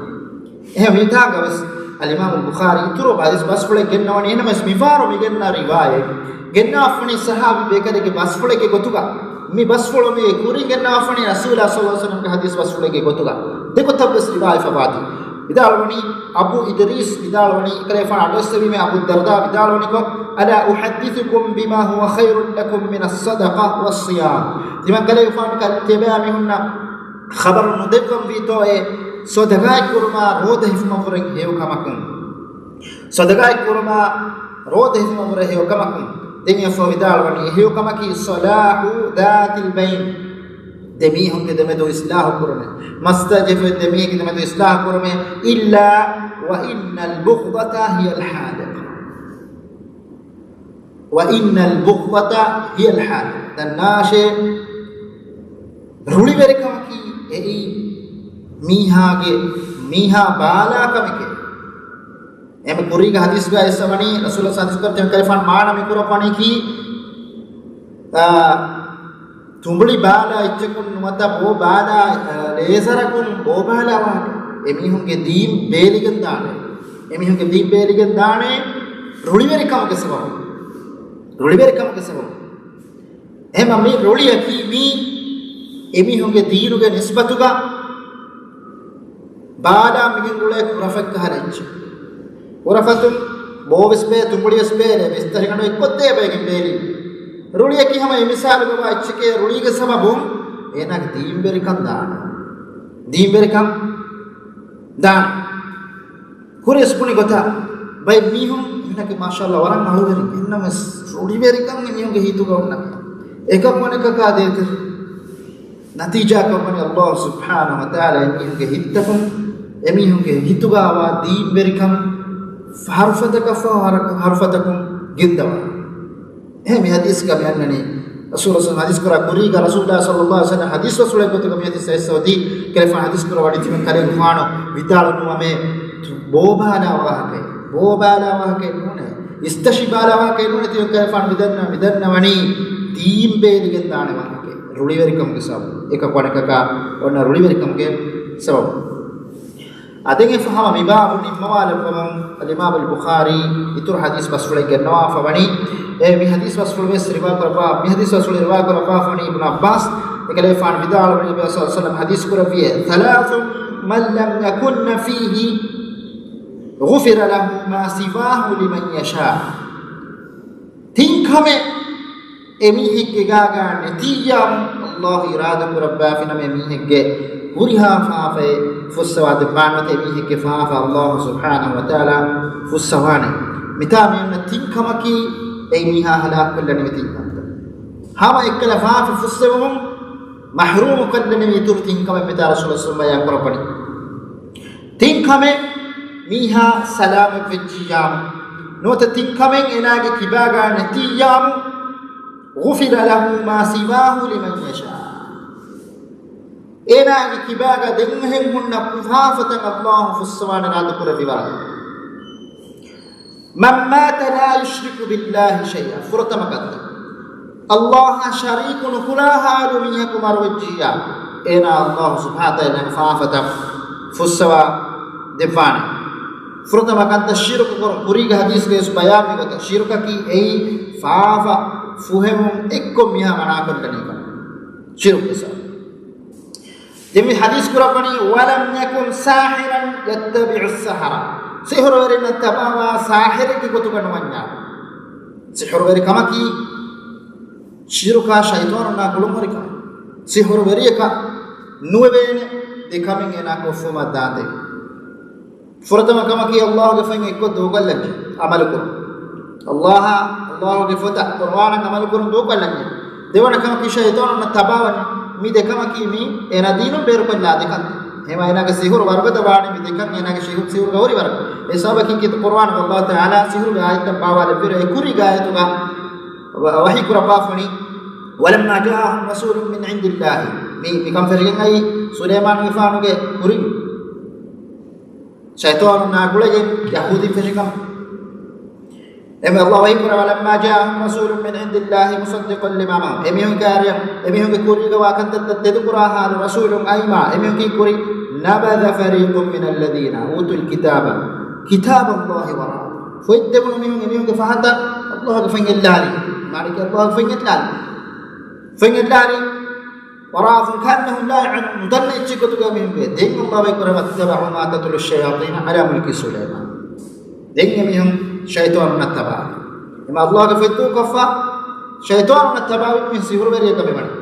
އެހެން މިތާގަ ވެސް އަލްއިމާމު އަލްބުޚާރީ އިތުރު ބައިސް ބަސްފުޅެއް ގެންނަވަނީ. އެހެނަމަސް މިފަހަރު މި ގެންނަ ރިވާޔަތް ގެންނަވާފަނީ ޞަޙާބީ ބޭކަލެއްގެ ބަސްފުޅެއްގެ ގޮތުގަ. މި ބަސްފުޅު މީ ކުރިން ގެންނަވާފަނީ ރަސޫލާ ޞައްލަﷲ ޢަލައިހި ވަސައްލަމްގެ ޙަދީޘް ބަސްފުޅެއްގެ ގޮތުގަ. ދެ ގޮތަށް ވެސް ރިވާޔަތް ފަވާތީ. ވިދާޅުވަނީ އަބޫ އިދްރީސް ވިދާޅުވަނީ، ކަލޭފާނު އަޑުއެއްސެވީމޭ އަބޫ ދަރްދާ ވިދާޅުވަނިކޮށް، ألا أحدثكم بما هو خير لكم من الصدقة والصيام؟ ތިމަން ކަލޭފާނު ކަލް ތިޔަބައިމީހުންނަށް ޚަބަރު ނުދެއްވަންވީތޯއޭ ޞަދަޤާތްކުރުމާ ރޯދަ ހިފުމަށްވުރެ ހެޔޮ ކަމަކުން؟ ޞަދަޤާތްކުރުމާ ރޯދަ ހިފުމަށްވުރެ ހެޔޮ ކަމަކުން. ދެން އެފަ ވިދާޅުވަނީ އެ ހެޔޮ ކަމަކީ صلاح ذات البين. ދެމީހުންގެ ދެމެދު އިސްލާހު ކުރުމެ. މަސްތަ ޖެހިފަ ދެމީހުންގެ ދެމެދު އިސްލާހު ކުރުމެ. إلا وإن البغضة هي الحالقة. وإن البغضة هي الحالقة. ދަންނާށޭ، ރުޅިވެރިކަމަކީ އެއީ މީހާގެ، މީހާ ބާލާ ކަމެކޭ. އެމެ ކުރީގެ ޙަދީޘްގަ އެއްސަވަނީ، ރަސޫލު ޙަދީޘް ކޮށް ތެމެ ކަލޭފާނު މާނަ މި ކުރައްވަނީކީ، އާ، ތުނބުޅި ބާލާ އެއްޗަކުން ނުވަތަ ބޯ ބާލާ، އާ، ލޭޒަރަކުން ބޯ ބާލާ ވާހަކަ. އެމީހުންގެ ދީން ބޭލިގެން ދާނެ. އެމީހުންގެ ދީން ބޭލިގެން ދާނެ ރުޅިވެރިކަމުގެ ސަބަބުން. ރުޅިވެރިކަމުގެ ސަބަބުން. އެހެންމަ މި ރުޅިއަކީ މީ އެމީހުންގެ ދީނުގެ ނިސްބަތުގަ ބާލާ މިގެންގުޅޭ ކުރަފަތްކަހަލަ އެއްޗެއް. ކުރަފަތުން ބޯވެސް ބޭ، ތުނބުޅިވެސް ބޭ، ވިސްތަށިގަނޑު އެއްކޮށްދޭ ބައެއްގެ ބޭރިން. ރުޅިއަކީ ހަމަ އެ މިސާލުގަވާ އެއްޗެކޭ. ރުޅީގެ ސަބަބުން އޭނާގެ ދީންވެރިކަން ދާނެ. ދީންވެރިކަން ދާނެ. ކުރިޔަސް ބުނި ގޮތަށް ބައެއް މީހުން އިންނަކީ މާޝާﷲ ވަރަށް އަޅުވެރި. އެހެންނަމަވެސް ރުޅިވެރިކަން އެމީހުންގެ ހިތުގަ އޮންނަ އެކަކު އަނެކަކާ ދޭތެރޭ. ނަތީޖާއަކަށް ވަނީ ﷲ ސުބްޙާނަހޫ ވަތަޢާލާ އެމީހުންގެ ހިތްތަކުން، އެމީހުންގެ ހިތުގައިވާ ދީންވެރިކަން ހަރުފަތަކަށްފަހު ހަރު-، ހަރުފަތަކުން ގެންދަވާ. އެހެން މި ޙަދީޘްގަ މި އަންނަނީ، ރަސޫލު ޞައްލަﷲު ޢަލައިހި ވަސައްލަމަ ޙަދީޘް ކުރާ ކުރީގަ، ރަސޫލު ޞައްލަﷲު ޢަލައިހި ވަސައްލަމަ ޙަދީޘް ރަސޫލެއް ގޮތުގަ މި ޙަދީޘް އައިސް އޮތީ، ކަލޭގެފާނު ޙަދީޘް ކުރައްވަނީ ތިމަން ކަލޭގެފާނު ވިދާޅުވަނީ ބޯބާލާ ވާހަކައެއް. ބޯބާލާ ވާހަކައެއް ނޫނޭ. އިސްތަށި ބާލާ ވާހަކައެއް ނޫނޭ. ތިމަން ކަލޭގެފާނު މިދަންނަ-، މިދަންނަވަނީ ދީން ބޭލިގެން ދާނެ ވާހަކައެއް. ރުޅިވެރިކަމުގެ ސަބަބު. އެކަކު އަނެކަކާ އޮންނަ ރުޅިވެރިކަމުގެ ސަބަބު. އަދި އެފަހަމަ މި ބާބު ނިންމަވާލައްވަމުން އަލްއިމާމު އަލްބުޚާރީ އިތުރު ޙަދީޘް ބަސްފުޅެއް ގެންނަވާފަ ވަނީ. އެ މި ޙަދީޘް ބަސްފުޅު ވެސް ރިވާ ކުރައްވާ، މި ޙަދީޘް ބަސްފުޅު ރިވާ ކުރައްވާފަ ވަނީ އިބްނު ޢައްބާސް. އެކަލޭގެފާނު ވިދާޅުވި، ނަބީ ޞައްލަﷲު ޢަލައިހި ވަސައްލަމަ ޙަދީޘް ކުރެއްވިއޭ، ثلاث من لم يكن فيه غفر له ما سواه لمن يشاء. ތިން ކަމެއް އެމީހެއްގެ ގާގަ ނެތިއްޔާމު، ﷲ އިރާދަ ކުރައްވާފިނަމަ އެމީހެއްގެ ހުރިހާ ފާފައެއް ފުއްސަވާ ދެއްވާނެ އޮތީ، އެމީހެއްގެ ފާފަ ﷲ ސުބްޙާނަހޫ ވަތަޢާލާ ފުއްސަވާނެ. މިތާ މި އޮންނަ ތިން ކަމަކީ އެ މީހާ ހަލާކުކޮށްލަނިވި ތިން ކަންތައް. ހަމަ އެއްކަލަ ފާފަ ފުއްސެވުމުން މަޙްރޫމު ކޮށްލަނިވި އިތުރު ތިން ކަމެއް މިތާ ރަސޫލު ޞައްލަﷲު ޢަލައިހި ވަސައްލަމަ ބަޔާން ކުރައްވަނީ. ތިން ކަމެއް މީހާ ސަލާމަތް ވެއްޖިއްޔާމު، ނުވަތަ ތިން ކަމެއް އޭނާގެ ކިބާގަ ނެތިއްޔާމު، غفر له ما سواه لمن يشاء. އޭނާގެ ކިބާގަ ދެން އެހެން ހުންނަ ފާފަތައް ﷲ ފުއްސަވާނެ އިރާދަ ކުރެއްވި ވަރަށް. من مات لا يشرك بالله شيئا. ފުރަތަމަ ކަންތައް، ﷲއަށް ޝަރީކު ނުކުރާ ހާލު މީހަކު މަރުވެއްޖިއްޔާ، އޭނާ ﷲ ސުބްޙާނަހޫ ވަތަޢާލާގެ ފާފަތައް ފުއްސަވާ ދެއްވާނެ. ފުރަތަމަ ކަންތައް ޝިރުކު ކުރުން. ކުރީގެ ޙަދީޘްގައި ވެސް ބަޔާންވި ގޮތަށް، ޝިރުކަކީ އެއީ ފާފަ ފުހެވުން އެއްކޮށް މީހާ މަނާކޮށްލަނީ ކަމެއް. ޝިރުކު ވެސް. ދެން މި ޙަދީޘް ކުރައްވަނީ، ولم يكن ساحرا يتبع السحرة. ސިޙުރުވެރިންނަށް ތަބާވާ ސާޙިރެއްގެ ގޮތުގަ ނުވަންޏާ. ސިޙުރުވެރިކަމަކީ ޝިރުކާ ޝައިޠާނުންނާ ގުޅުންހުރި ކަމެއް. ސިޙުރުވެރިޔަކަށް ނުވެވޭނެ ދެ ކަމެއް އޭނާ ކޮށްފުމަށް ދާންދެވި. ފުރަތަމަ ކަމަކީ ﷲގެ ފަތް އެއްކޮށް ދޫކޮށްލަންޏާ ޢަމަލުކުރުން. ﷲ، ﷲގެ ފޮތަށް ޤުރްއާނަށް ޢަމަލުކުރުން ދޫކޮށްލަންޏާ. ދެވަނަ ކަމަކީ ޝައިޠާނުންނަށް ތަބާވަން. މި ދެ ކަމަކީ މީ އޭނާ ދީނުން ބޭރުކޮށްލާ ދެ ކަންތައް. އެހެންވީމަ އޭނާގެ ސިޙުރު ވަރުގަދަ ވާނީ މި ދެ ކަން އޭނާގެ ޝިހު-، ސިޙުރުގަ ހުރި ވަރަށް. އެ ސަބަބަކީ ކީރިތި ޤުރްއާނުގަ ﷲ ތަޢާލާ ސިޙުރުގެ އާޔަތްތައް ބާވާލެއްވިއިރު އެ ކުރީގެ އާޔަތުގަ ވަ-، ވަޙީ ކުރައްވާފަ ވަނީ، ولما جاءهم رسول من عند الله. މި، މި ކަން ފެށިގެން އައީ ސުލައިމާނުގެފާނުގެ ކުރިން. ޝައިޠާނުންނާ ގުޅެގެން ޔަހޫދީން ފެށި ކަމަށް. އެހެންވެ ﷲ ވަޙީ ކުރޭ، ولما جاءهم رسول من عند الله مصدق لما معهم. އެމީހުން ކާރިޔަށް، އެމީހުންގެ ކުރީގަ ވާ ކަންތައްތައް ތެދުކުރާ ހާލު ރަސޫލުން އައީމާ، އެމީހުން ކީއްކުރީ؟ نبذ فريق من الذين أوتوا الكتاب كتاب الله وراء. ފޮތް ދެވުނު މީހުން އެމީހުންގެ ފަހަތަށް ﷲގެ ފޮތް އެއްލާލި. މާނައަކީ ﷲގެ ފޮތް އެއްލާލި. ފޮތް އެއްލާލި. وراء أنفسهم كأنهم لا يعلمون. ނުދަންނަ އެއްޗެއް ގޮތުގަ މީހުން ވޭ. ދެން ﷲ ވަޙީ ކުރޭ، واتبعوا ما تتلو الشياطين على ملك سليمان. ދެން އެމީހުން ޝައިޠާނުންނަށް ތަބާވި. އެމަ ﷲގެ ފޮތް ދޫކޮށްފަ ޝައިޠާނުންނަށް ތަބާވި މީހުން ސިޙުރުވެރިއެއްގަ މިވަނީ.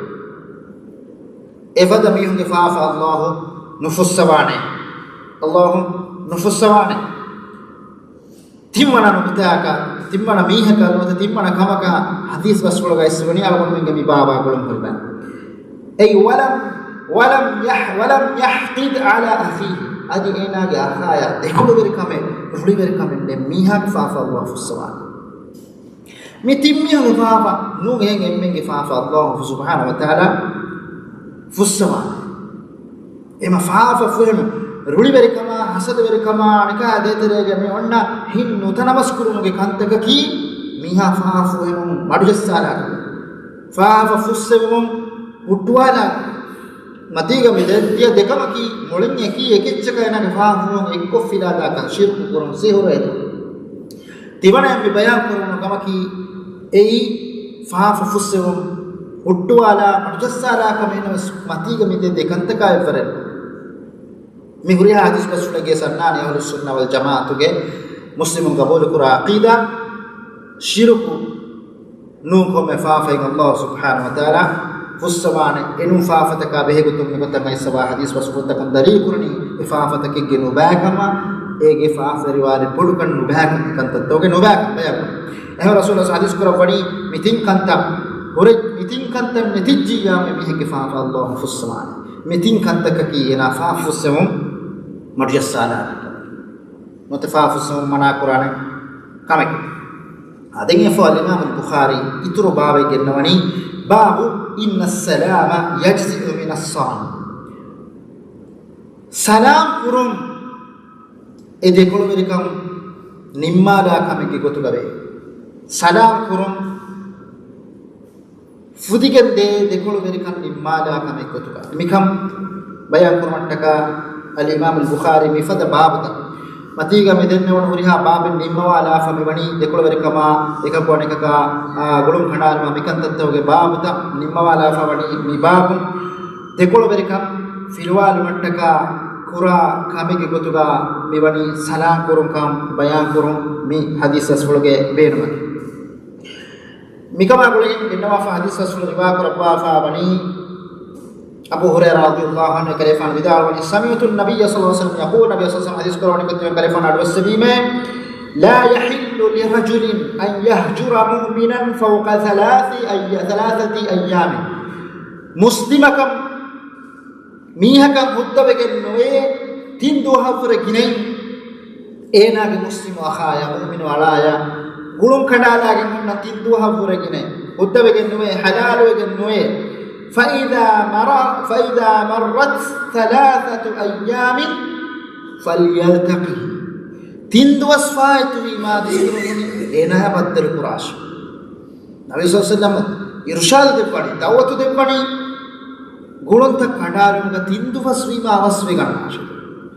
އެފަދަ މީހުންގެ ފާފަ ﷲ ނުފުއްސަވާނެ. ﷲ ނުފުއްސަވާނެ. ތިންވަނަ ނުކުތާއަކަށް، ތިންވަނަ މީހަކަށް ނުވަތަ ތިންވަނަ ކަމަކަށް ޙަދީޘް ބަސްފުޅުގައި ވަނީ އަޅުގަނޑުމެންގެ މި ބާބާ ގުޅުން ހުރިބަ. އެއީ ولم، ولم يح-، ولم يحقد على أخيه. އަދި އޭނާގެ އަޚާޔާ ދެކޮޅުވެރިކަމެއް، ރުޅިވެރިކަމެއް ނެތް މީހާގެ ފާފަ ﷲ ފުއްސަވާނެ. މި ތިން މީހުންގެ ފާފަ ނޫން އެހެން އެންމެންގެ ފާފަ ﷲ ސުބްޙާނަހޫ ވަތަޢާލާ ފުއްސަވާނެ. އެމަ ފާފަ ފުހެމު، ރުޅިވެރިކަމާ، ހަސަދަވެރިކަމާ، އަނެކާ ދޭތެރޭގަ މި އޮންނަ ހިތް ނުތަނަވަސްކުރުމުގެ ކަންތަކަކީ މީހާ ފާފަ ފުހެމުން މަޑުޖައްސާލާކަމެއް. ފާފަ ފުއްސެވުމުން ހުއްޓުވާލާ މަތީގަ މި ދެ-، ދިޔަ ދެކަމަކީ މުޅިން އެކީ އެކެއްޗަކަށް އޭނާގެ ފާފަ ފުހެމުން އެއްކޮށް ފިލާދާކަން، ޝިރުކު ކުރުން، ސިހުރު އެދުން. ތިވަނައަށް މި ބަޔާން ކުރެވުނު ކަމަކީ އެއީ ފާފަ ފުއްސެވުން، ހުއްޓުވާލާ، މަޑުޖައްސާލާ ކަމެއް ނަމަވެސް މަތީގަ މި ދެ ދެ ކަންތަކާ އެއްވަރެއް. މި ހުރިހާ ހަދީސް ބަސްފުޅެއްގެ ސަންނާނެ އަހުލުއްސުންނަ ވަލްޖަމާޢަތުގެ މުސްލިމުން ގަބޫލުކުރާ ޢަޤީދާ، ޝިރުކު ނޫން ކޮންމެ ފާފައިން ﷲ ސުބްޙާނަހޫ ވަތަޢާލާ ފުއްސަވާނެ. އެނޫން ފާފަތަކާ ބެހޭގޮތުން މިގޮތަށް އައިސްފަވާ ހަދީސް ބަސްފުޅުތަކުން ދަލީލުކުރަނީ އެ ފާފަތަކެއްގެ ނުބައިކަމާ، އޭގެ ފާފަވެރިވާނެ ބޮޑުކަން ނުބައިކަމާ، ކަންތައްތަކުގެ ނުބައިކަން ބަޔާން. އެހެން ރަސޫލާ ޙަދީޘް ކުރައްވަނީ މި ތިން ކަންތައް ހުރެ، މި ތިން ކަންތައް ނެތިއްޖިއްޔާމެ މީހެއްގެ ފާފަ ﷲ ފުއްސަވާނެ. މި ތިން ކަންތަކަކީ އޭނާ ފާފަ ފުއްސެވުން މަޑުޖައްސާލާނެ. ނުވަތަ ފާފަ ފުއްސެވުން މަނާ ކުރާނެ ކަމެއް. އާ، ދެން އެފަ އަލްއިމާމު ބުޚާރީ އިތުރު ބާބެއް ގެންނަވަނީ، باب إن السلام يجزئ من الصوم. ސަލާމް ކުރުން އެ ދެކޮޅުވެރިކަން ނިންމާލާ ކަމެއްގެ ގޮތުގަވޭ. ސަލާމް ކުރުން ފުދިގެން ދޭ ދެކޮޅުވެރިކަން ނިންމާލާ ކަމެއް ގޮތުގަ. މިކަން ބަޔާން ކުރުމަށްޓަކާ އަލްއިމާމު ބުޚާރީ މިފަދަ ބާބުތައް މަތީގަ މި ދެންނެވުނު ހުރިހާ ބާބެއް ނިންމަވާލާފަ މިވަނީ ދެކޮޅުވެރިކަމާ، އެކަކު އަނެކަކާ، އާ، ގުޅުން ކަނޑާލުމާ މިކަންތައްތަކުގެ ބާބުތައް ނިންމަވާލާފަ ވަނީ މި ބާބުން. ދެކޮޅުވެރިކަން ފިލުވާލުމަށްޓަކާ ކުރާ ކަމެއްގެ ގޮތުގަ މިވަނީ ސަލާމް ކުރުން ކަން ބަޔާން ކުރުން މި ޙަދީޘް ބަސްފުޅުގެ ބޭނުމަކީ. މިކަމާ ގުޅިގެން ގެންނަވާފަ ޙަދީޘް ރަސޫލު ރިވާ ކުރައްވާފާ ވަނީ، އަބޫ ހުރައިރާ ރަޟިޔަﷲ ޢަންހު ކަލޭފާނު ވިދާޅުވަނީ، سمعت النبي صلى الله عليه وسلم يقول، ނަބީ ޞައްލަﷲ ޢަލައިހި ވަސައްލަމަ ޙަދީޘް ކުރައްވަނީ ކޮށްދެއްވި ކަލޭފާނު އަޑުއައްސެވީމޭ، لا يحل لرجل أن يهجر مؤمنا فوق ثلاث أي-، ثلاثة أيام. މުސްލިމަކަށް މީހަކަށް ހުއްދަވެގެން ނުވޭ، ތިން ދުވަހަށްވުރެ ގިނައިން އޭނާގެ މުސްލިމު އަޚާޔާ، މުއުމިނު އަޅާޔާ ގުޅުން ކަނޑާލާގެން ހުންނަ ތިން ދުވަހަށްވުރެ ގިނައިން ހުއްދަވެގެން ނުވޭ، ޙަލާލުވެގެން ނުވޭ. فإذا مر-، فإذا مرت ثلاثة أيام فليلتقه. ތިން ދުވަސް ފާއިތުވީމާ ދިރިއުޅުނީ އޭނާޔާ ބައްދަލު ކުރާށޭ. ނަބީ ޞައްލަﷲ ޢަލައިހި ވަސައްލަމަ އިރުޝާދު ދެއްވަނީ، ދަޢުވަތު ދެއްވަނީ، ގުޅުންތައް ކަނޑާލުމުގަ ތިން ދުވަސް ވީމަ އަވަސްވެގަންނާށޭ.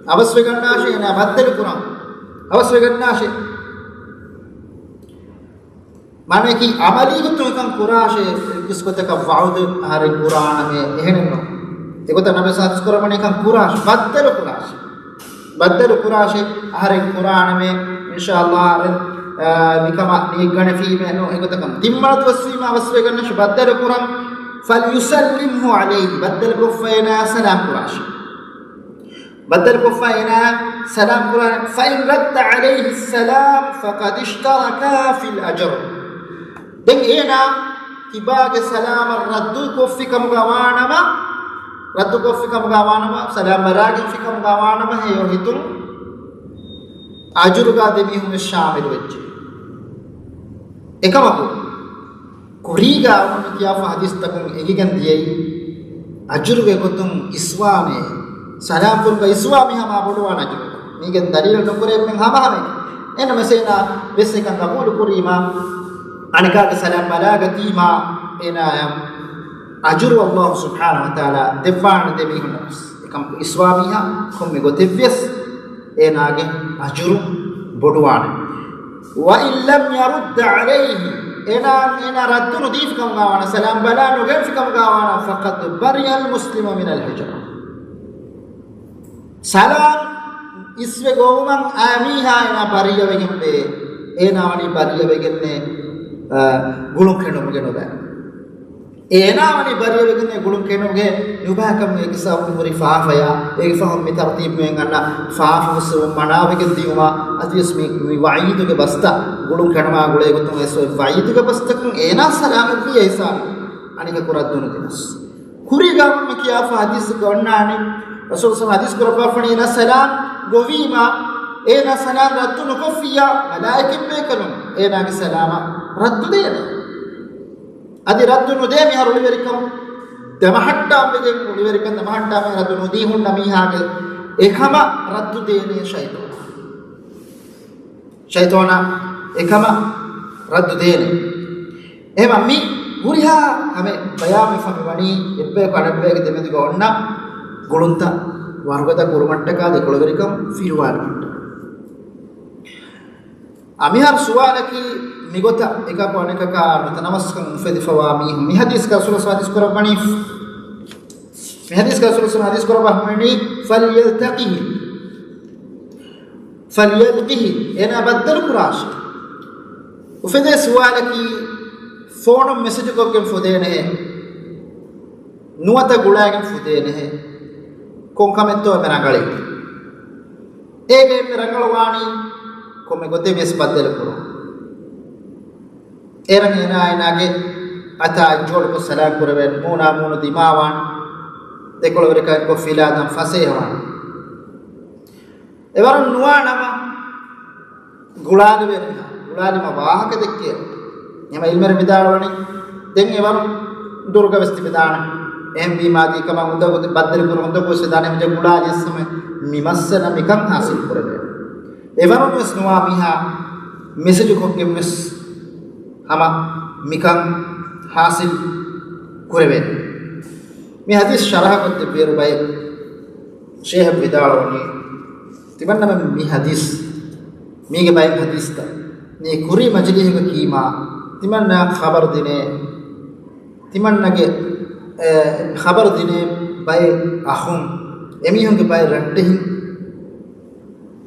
އަވަސްވެގަންނާށޭ، އޭނާ ބައްދަލު ކުރަން އަވަސްވެގަންނާށޭ. މާނައަކީ ޢަމަލީ ގޮތުން އެކަން ކުރާށޭ، އެއްވެސް ގޮތަކަށް ވަޢުދު އަހަރެން ކުރާނަމޭ، އެހެނެއްނު. އެގޮތަށް ނަބީ ޙަދީޘް ކުރައްވަނީ އެކަން ކުރާށޭ، ބައްދަލު ކުރާށޭ. ބައްދަލު ކުރާށޭ، އަހަރެން ކުރާނަމޭ، އިންޝާﷲ އަހަރެން، އާ، މިކަމަށް ނިޔަތް ގަނެފީމޭ ނޫން، އެގޮތަކަށް ތިން ވަނަ ދުވަސްވީމަ އަވަސްވެގަންނަށް ބައްދަލު ކުރަން. فليسلمه عليه، ބައްދަލު ކޮށްފަ އޭނާ ސަލާމް ކުރާށޭ. ބައްދަލު ކޮށްފަ އޭނާ ސަލާމް ކުރާނެ. فإن رد عليه السلام فقد اشتركا في الأجر. ދެން އޭނާ ތިބާގެ ސަލާމަށް ރައްދު ކޮށްފި ކަމުގަ ވާނަމަ، ރައްދު ކޮށްފި ކަމުގަ ވާނަމަ، ސަލާމް ބަލާގެންފި ކަމުގަ ވާނަމަ، ހެޔޮ ހިތުން އަޖުރުގަ ދެމީހުން ވެސް ޝާމިލު ވެއްޖެ. އެކަމަކު، ކުރީގަ އަޅުގަނޑު ކިޔާފަ ޙަދީޘްތަކުން އެނގިގެން ދިޔައީ، އަޖުރުގެ ގޮތުން އިސްވާމޭ، ސަލާމް ކުރުމުގަ އިސްވާ މީހާ މާ ބޮޑުވާނެ އަޖުރު. މީގެން ދަލީލެއް ނުކުރޭ އެންމެން ހަމަހަމަ. އެހެންނަމަވެސް އޭނާ ވެސް އެކަން ޤަބޫލު ކުރީމާ، އަނެކާގެ ސަލާމް ބަލާގަތީމާ، އޭނާޔަށް އަޖުރު ﷲ ސުބްޙާނަހޫ ވަތަޢާލާ ދެއްވާނެ ދެމީހުންނަށް ވެސް. އެކަމަކު އިސްވާ މީހާ ކޮންމެ ގޮތެއްވިޔަސް އޭނާގެ އަޖުރު ބޮޑުވާނެ. وإن لم يرد عليه، އޭނާ، އޭނާ ރައްދު ނުދީފި ކަމުގަ ވާނަމަ، ސަލާމް ބަލާ ނުގެންފި ކަމުގަ ވާނަމަ، فقد برئ المسلم من الهجرة. ސަލާމް އިސްވެ ގޮވުމަށް އައި މީހާ އޭނާ ބަރީއަވެގެންވޭ. އޭނާ ވަނީ ބަރީއަވެގެންނޭ، އަ، ގުޅުން ކެނޑުމުގެ ނުބައި. އޭނާ ވަނީ ބަރީއަވެގެން ގުޅުން ކެނޑުމުގެ ނުބައިކަމުގެ އެކި ސަބަބުން ހުރި ފާފަޔާ، އޭގެ ފަހުން މި ތަރުތީބުމެން އަންނަ ފާފަ ފުއްސެވުން މަނާވެގެން ދިޔުމާ، އަދިވެސް މި، މި ވަޢީދުގެ ބަސްތައް ގުޅުން ކެނޑުމާ ގުޅޭ ގޮތުން އެސް އޮތް ވަޢީދުގެ ބަސްތަކުން އޭނާ ސަލާމަތްވި އެހިސާބުން އަނެކަކު ރައްދު ނުދިނަސް. ކުރީގަ މި ކިޔާފަ ޙަދީޘްގަ އޮންނާނީ، ރަސޫލު ޞައްލަﷲ ޢަލައިހި ވަސައްލަމަ ޙަދީޘް ކުރައްވާފަނީ އޭނާ ސަލާމް ގޮވީމާ، އޭނާ ސަލާމް ރައްދު ނުކޮށްފިއްޔާ، މަލާއިކަތް ބޭކަލުން އޭނާގެ ސަލާމަށް ރައްދު ދޭނެ. އަދި ރައްދު ނުދޭ މިހާރު އޮޅިވެރިކަން ދަމަހައްޓާން ވެގެން، އޮޅިވެރިކަން ދަމަހައްޓާން ވެގެން ރައްދު ނުދީ ހުންނަ މީހާގެ އެކަމަށް ރައްދު ދޭނެ ޝައިޠާނާ. ޝައިޠާނާ އެކަމަށް ރައްދު ދޭނެ. އެހެންވީމަ މި ހުރިހާ ކަމެއް ބަޔާންވެފަ މިވަނީ އެއްބަޔަކު އަނެއްބަޔަކު ދެމެދުގަ އޮންނަ ގުޅުންތައް ވަރުގަދަ ކުރުމަށްޓަކާ ދެކޮޅުވެރިކަން ފިލުވާލުމަށްޓަކާ. އަ، މިހާރު ސުވާލަކީ މިގޮތަށް އެކަކު އަނެކަކާ ނުތަނަވަސްކަން އުފެދިފަވާ މީހުން މި ޙަދީޘްގަ ރަސޫލު ޙަދީޘް ކުރައްވަނީ، މި ޙަދީޘްގަ ރަސޫލު ޙަދީޘް ކުރައްވާ ހަމަވަނީ، فليلتقه، ފަލްޔަލްޤިހި، އޭނާ ބައްދަލު ކުރާށޭ. އުފެދޭ ސުވާލަކީ، ފޯނުން މެސެޖު ކޮށްގެން ފުދޭނެހޭ، ނުވަތަ ގުޅާގެން ފުދޭނެހޭ، ކޮން ކަމެއްތޯ އެމެ ރަނގަޅީ؟ އޭގެ އެންމެ ރަނގަޅު ވާނީ ކޮންމެ ގޮތެއް ވިޔަސް ބައްދަލު ކުރުން. އޭރަށް އޭނާ އޭނާގެ އަތާ އަތްޖޯޑުކޮށް ސަލާން ކުރެވޭނެ، މޫނާ މޫނު ދިމާވާނެ، ދެކޮޅުވެރިކަން ކޮށް ފިލާދަން ފަސޭހަވާނެ. އެވަރުން ނުވާ ނަމަ ގުޅާލެވޭނެ، ގުޅާލީމަ ވާހަކަ ދެއްކޭ. އެމަ އިލްމެރެ ވިދާޅުވަނީ، ދެން އެވަރުން ދުރުގަ ވެސް ތިބެދާނެ. އެހެން ވީމާ ދީ ކަމަށް އުނދަގޫ ބައްދަލު ކުރުން އުނދަގޫ ވެސް ވެދާނެ، އެމަ ގުޅާލިޔަސް ހަމަ މި މައްސަލަ މިކަން ހާސިލް ކުރެވޭނެ. އެވަރުން ވެސް ނުވާ މީހާ މެސެޖު ކޮށްގެން ވެސް ހަމަ މިކަން ހާސިލް ކުރެވޭނެ. މި ހަދީސް ޝަރަހަކޮށްދެއްވިއިރު ބައެއް ޝޭހަށް ވިދާޅުވަނީ، ތިމަންނަމެން މި ހަދީސް، މީގެ ބައެއް ހަދީސްތައް މި ކުރީ މަޖިލީހުގެ ކީމާ، ތިމަންނަ ޚަބަރު ދިނޭ، ތިމަންނަގެ، އެ، ޚަބަރު ދިނޭ ބައެއް އަޚުން، އެމީހުންގެ ބައެއް ރައްޓެހިން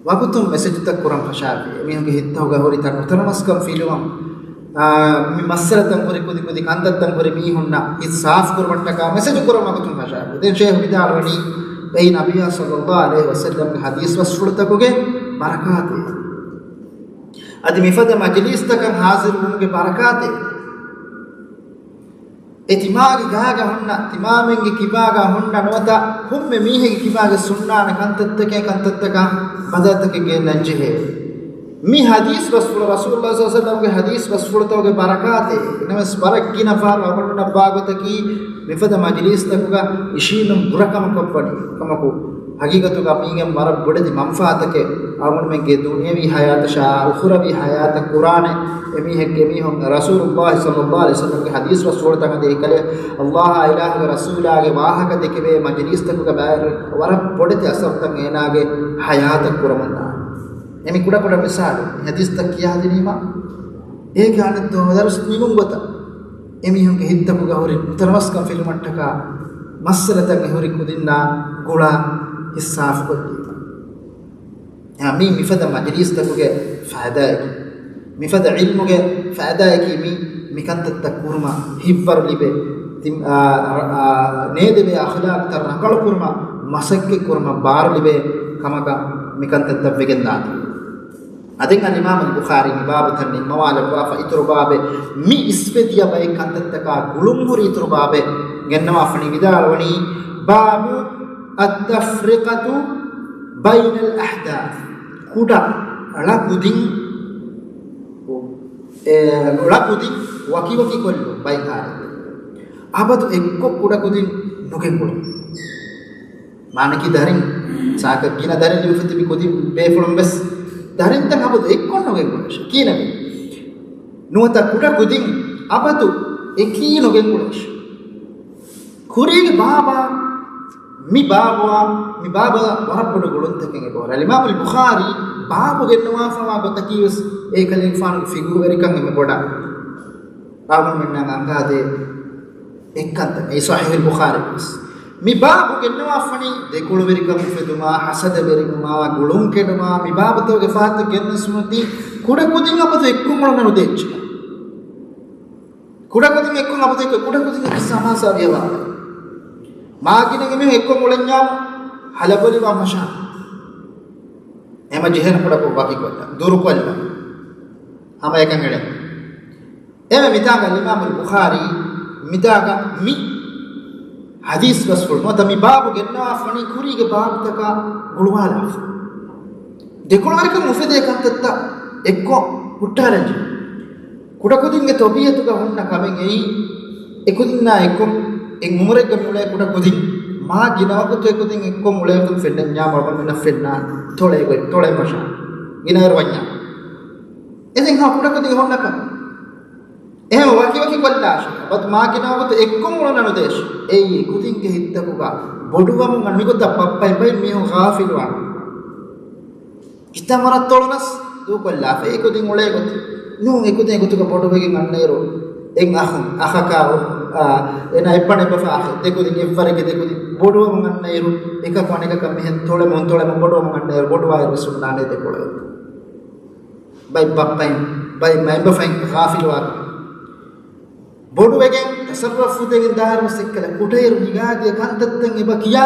ވަގުތުން މެސެޖުތައް ކުރަން ފަށާފި. އެމީހުންގެ ހިތްތަކުގަ ހުރި ތަން ނުތަނަވަސްކަން ފިލުވަން، އާ، މި މައްސަލަތައް ހުރި ކުދި ކުދި ކަންތައްތައް ހުރި މީހުންނަށް ހިތް ސާފު ކުރުމަށްޓަކާ މެސެޖު ކުރަން ވަގުތުން ފަށާފި. ދެން ޝޭހު ވިދާޅުވަނީ، އެއީ ނަބިއްޔާ ޞައްލައްލާހު ޢަލައިހި ވަސައްލަމްގެ ހަދީސް ބަސްފުޅުތަކުގެ ބަރަކާތެއް. އަދި މިފަދަ މަޖިލީސްތަކަށް ހާޒިރުވުމުގެ ބަރަކާތެއް. އެ ތިމާގެ ގާގަ ހުންނަ، ތިމާމެންގެ ކިބާގަ ހުންނަ ނުވަތަ ކޮންމެ މީހެއްގެ ކިބާގަ ހުންނާނެ ކަންތައްތަކެއް، ކަންތައްތަކާ ބަދަލުތަކެއް ގެންނަން ޖެހޭ. މި ހަދީސް ބަސްފުޅު، ރަސޫލުﷲ ޞައްލަﷲު ޢަލައިހި ވަސައްލަމްގެ ހަދީސް ބަސްފުޅުތަކުގެ ބަރަކާތެއް. ނަމަވެސް ވަރަށް ގިނަ ފަހަރު އަޅުގަނޑުމެންނަށް ވާގޮތަކީ، މިފަދަ މަޖިލީސްތަކުގަ އިށީނުން ބުރަކަމަކަށްވަނީ ކަމަކު، ހަގީގަތުގަ މީގެން ވަރަށް ބޮޑެތި މަންފާތަކެއް އަޅުގަނޑުމެންގެ ދުނިޔަވީ ޙަޔާތަށާ އުޚުރަވީ ޙަޔާތަށް ކުރާނެ. އެމީހެއްގެ މީހުން ރަސޫލުﷲ ޞައްލަﷲު ޢަލައިހި ވަސައްލަމްގެ ޙަދީޘް ބަސްފުޅުތައް އަދި އެކަލޭ ﷲ އާ އިލާހުގެ ރަސޫލާގެ ވާހަކަ ދެކެވޭ މަޖިލީސްތަކުގަ ބައިވެރި ވަރަށް ބޮޑެތި އަސަރުތައް އޭނާގެ ޙަޔާތަށް ކުރަމުންދާނެ. އެ މި ކުޑަކުޑަ މިސާލު މި ޙަދީޘްތައް ކިޔާދިނީމަ އޭގެ އަނެއް ދަރުސް ނިމުން ގޮތަށް އެމީހުންގެ ހިތްތަކުގަ ހުރި ނުތަނަވަސްކަން ފިލުމަށްޓަކާ މައްސަލަތައް އެ ހުރި ކުދިންނާ ގުޅާ ހިއްސާފުކޮށްދީފަ. އެހާ މީ މިފަދަ މަޖިލީސްތަކުގެ ފައިދާއަކީ، މިފަދަ ޢިލްމުގެ ފައިދާއަކީ މީ މިކަންތައްތައް ކުރުމަށް ހިތްވަރު ލިބޭ، ތި-، އާ، އާ، ނޭދެވޭ އަޚްލާޤުތައް ރަނގަޅު ކުރުމަށް މަސައްކަތް ކުރުމަށް ބާރު ލިބޭ ކަމަކަށް މިކަންތައްތައް ވެގެންދާތީ. އަދި އަލްއިމާމު ބުޚާރީ މި ބާބުތައް ނިންމަވާލައްވާފަ އިތުރު ބާބެއް، މި އިސްވެ ދިޔަ ބައެއް ކަންތައްތަކާ ގުޅުން ހުރި އިތުރު ބާބެއް ގެންނަވާފަނީ ވިދާޅުވަނީ، ބާބު އައްތަފްރިޤަތު ބައިނަލް އަޙްދާޘް، ކުޑަ ޅަ ކުދިން، އެ، ޅަ ކުދިން ވަކިވަކި ކޮށްލުން ބައިހާރެއް. އަބަދު އެއްކޮށް ކުޑަ ކުދިން ނުގެންގުޅުން. މާނަކީ ދަރިން، ސާކަށް ގިނަ ދަރިން ލިބިފަ ތިބި ކުދިން ބޭފުޅުން ވެސް ދަރިންތައް އަބަދު އެއްކޮށް ނުގެންގުޅޭށޭ. ކީނެވެ. ނުވަތަ ކުޑަ ކުދިން އަބަދު އެކީ ނުގެންގުޅޭށޭ. ކުރީގެ ބާބާ، މި ބާބުއާ، މި ބާބަށް ވަރަށް ބޮޑު ގުޅުންތަކެއް އެބަހުރި. އަލްއިމާމުލް ބުޚާރީ ބާބު ގެންނަވާފަވާ ގޮތަކީ ވެސް އެކަލޭގެފާނުގެ ފިގުރުވެރިކަން އެންމެ ބޮޑަށް އަޅުގަނޑުމެންނަށް އަނގާދޭ އެއްކަންތައް. އެއީ ޞަޙީޙުލް ބުޚާރީ ވެސް. މި ބާބު ގެންނަވާފަނީ ދެކޮޅުވެރިކަން އުފެދުމާ، ޙަސަދަވެރިވުމާ، ގުޅުން ކެޑުމާ، މި ބާބުތަކުގެ ފަހަތަށް ގެންނަސްމަތީ ކުޑަ ކުދިން އަބަދު އެއްކޮށް އުޅުން ނުދޭ އެއްޗެއް. ކުޑަ ކުދިން އެއްކޮށް އަބަދު އެއްކޮށް، ކުޑަ ކުދިން އެއްކޮށް ސަމާސާ ވިޔަވާ. މާގިނަގެ މީހުން އެއްކޮށް އުޅެންޏާ ހަލަބޮލިވާ މަށާ. އެމަ ޖެހޭނެ ކުޑަކޮށް ވަކިކޮށްލަން، ދުރުކޮށްލަން. ހަމަ އެކަން އެޅެން. އެމެ މިތާގަ އަލްއިމާމުލް ބުޚާރީ މިތާގަ މި ޙަދީޘް ބަސްފުޅު ނުވަތަ މި ބާބު ގެންނަވާފަނީ ކުރީގެ ބާބުތަކާ ގުޅުވާލާފަ. ދެކޮޅުވެރިކަން އުފެދޭ ކަންތައްތައް އެއްކޮށް ހުއްޓާލަންޖެ. ކުޑަކުދިންގެ ތަބީޢަތުގަ ހުންނަ ކަމެއް އެއީ، އެކުދިންނާ އެއްކޮށް އެއް އުމުރެއްގަ މިއުޅޭ ކުޑަކުދިން، މާ ގިނަ ވަގުތު އެކުދިން އެއްކޮށް އުޅޭ ގޮތުން ފެންނަންޏާ މަޑުމަޑުން ފެންނާނެ. ތޮޅޭ ގޮތް، ތޮޅޭ މަށާ. ގިނައިރު ވަންޏާ. އެދެން ހާ ކުޑަކުދިން ހުންނަކަން. އެހެން ވަކިވަކި ކޮށްލާށޭ. އަބަދު މާ ގިނަ ވަގުތު އެއްކޮށް އުޅުން ނުދޭށޭ. އެއީ ކުދިންގެ ހިތްތަކުގަ ބޮޑުވަމުން އަން މިގޮތަށް ބައްޕައިން ބައިން މީހުން ޣާފިލުވާނެ. ކިތަންމެ ރަށްތޮޅުނަސް ދޫކޮށްލާފަ އެކުދިން އުޅޭ ގޮތެއް ނޫން. އެކުދިން އެގޮތުގަ ބޮޑުވެގެން އަންނައިރު އެއް އަޚުން، އަޚަކާ އުޚުން، އާ، އޭނާ އެއްބަނޑެއް އެއްބަފާ އަޚީ، ދެކުދިން އެއްވަރެއްގެ ދެކުދިން ބޮޑުވަމުން އަންނައިރު، އެކަކު އަނެކަކަށް މިހެން ތޮޅެމުން ތޮޅެމުން ބޮޑުވަމުން އަންނައިރު ބޮޑުވާއިރު ވެސް ހުންނާނެ ދެކޮޅަށް. ބައި ބައްޕައިން، ބައި މައިންބަފައިން ޣާފިލުވާ. ބޮޑުވެގެން ތަޞައްރަފު ދެގެން ދާއިރު ވެސް އެއްކަލަ ކުޑައިރު ހިނގާދިޔަ ކަންތައްތައް އެބަ ކިޔާ،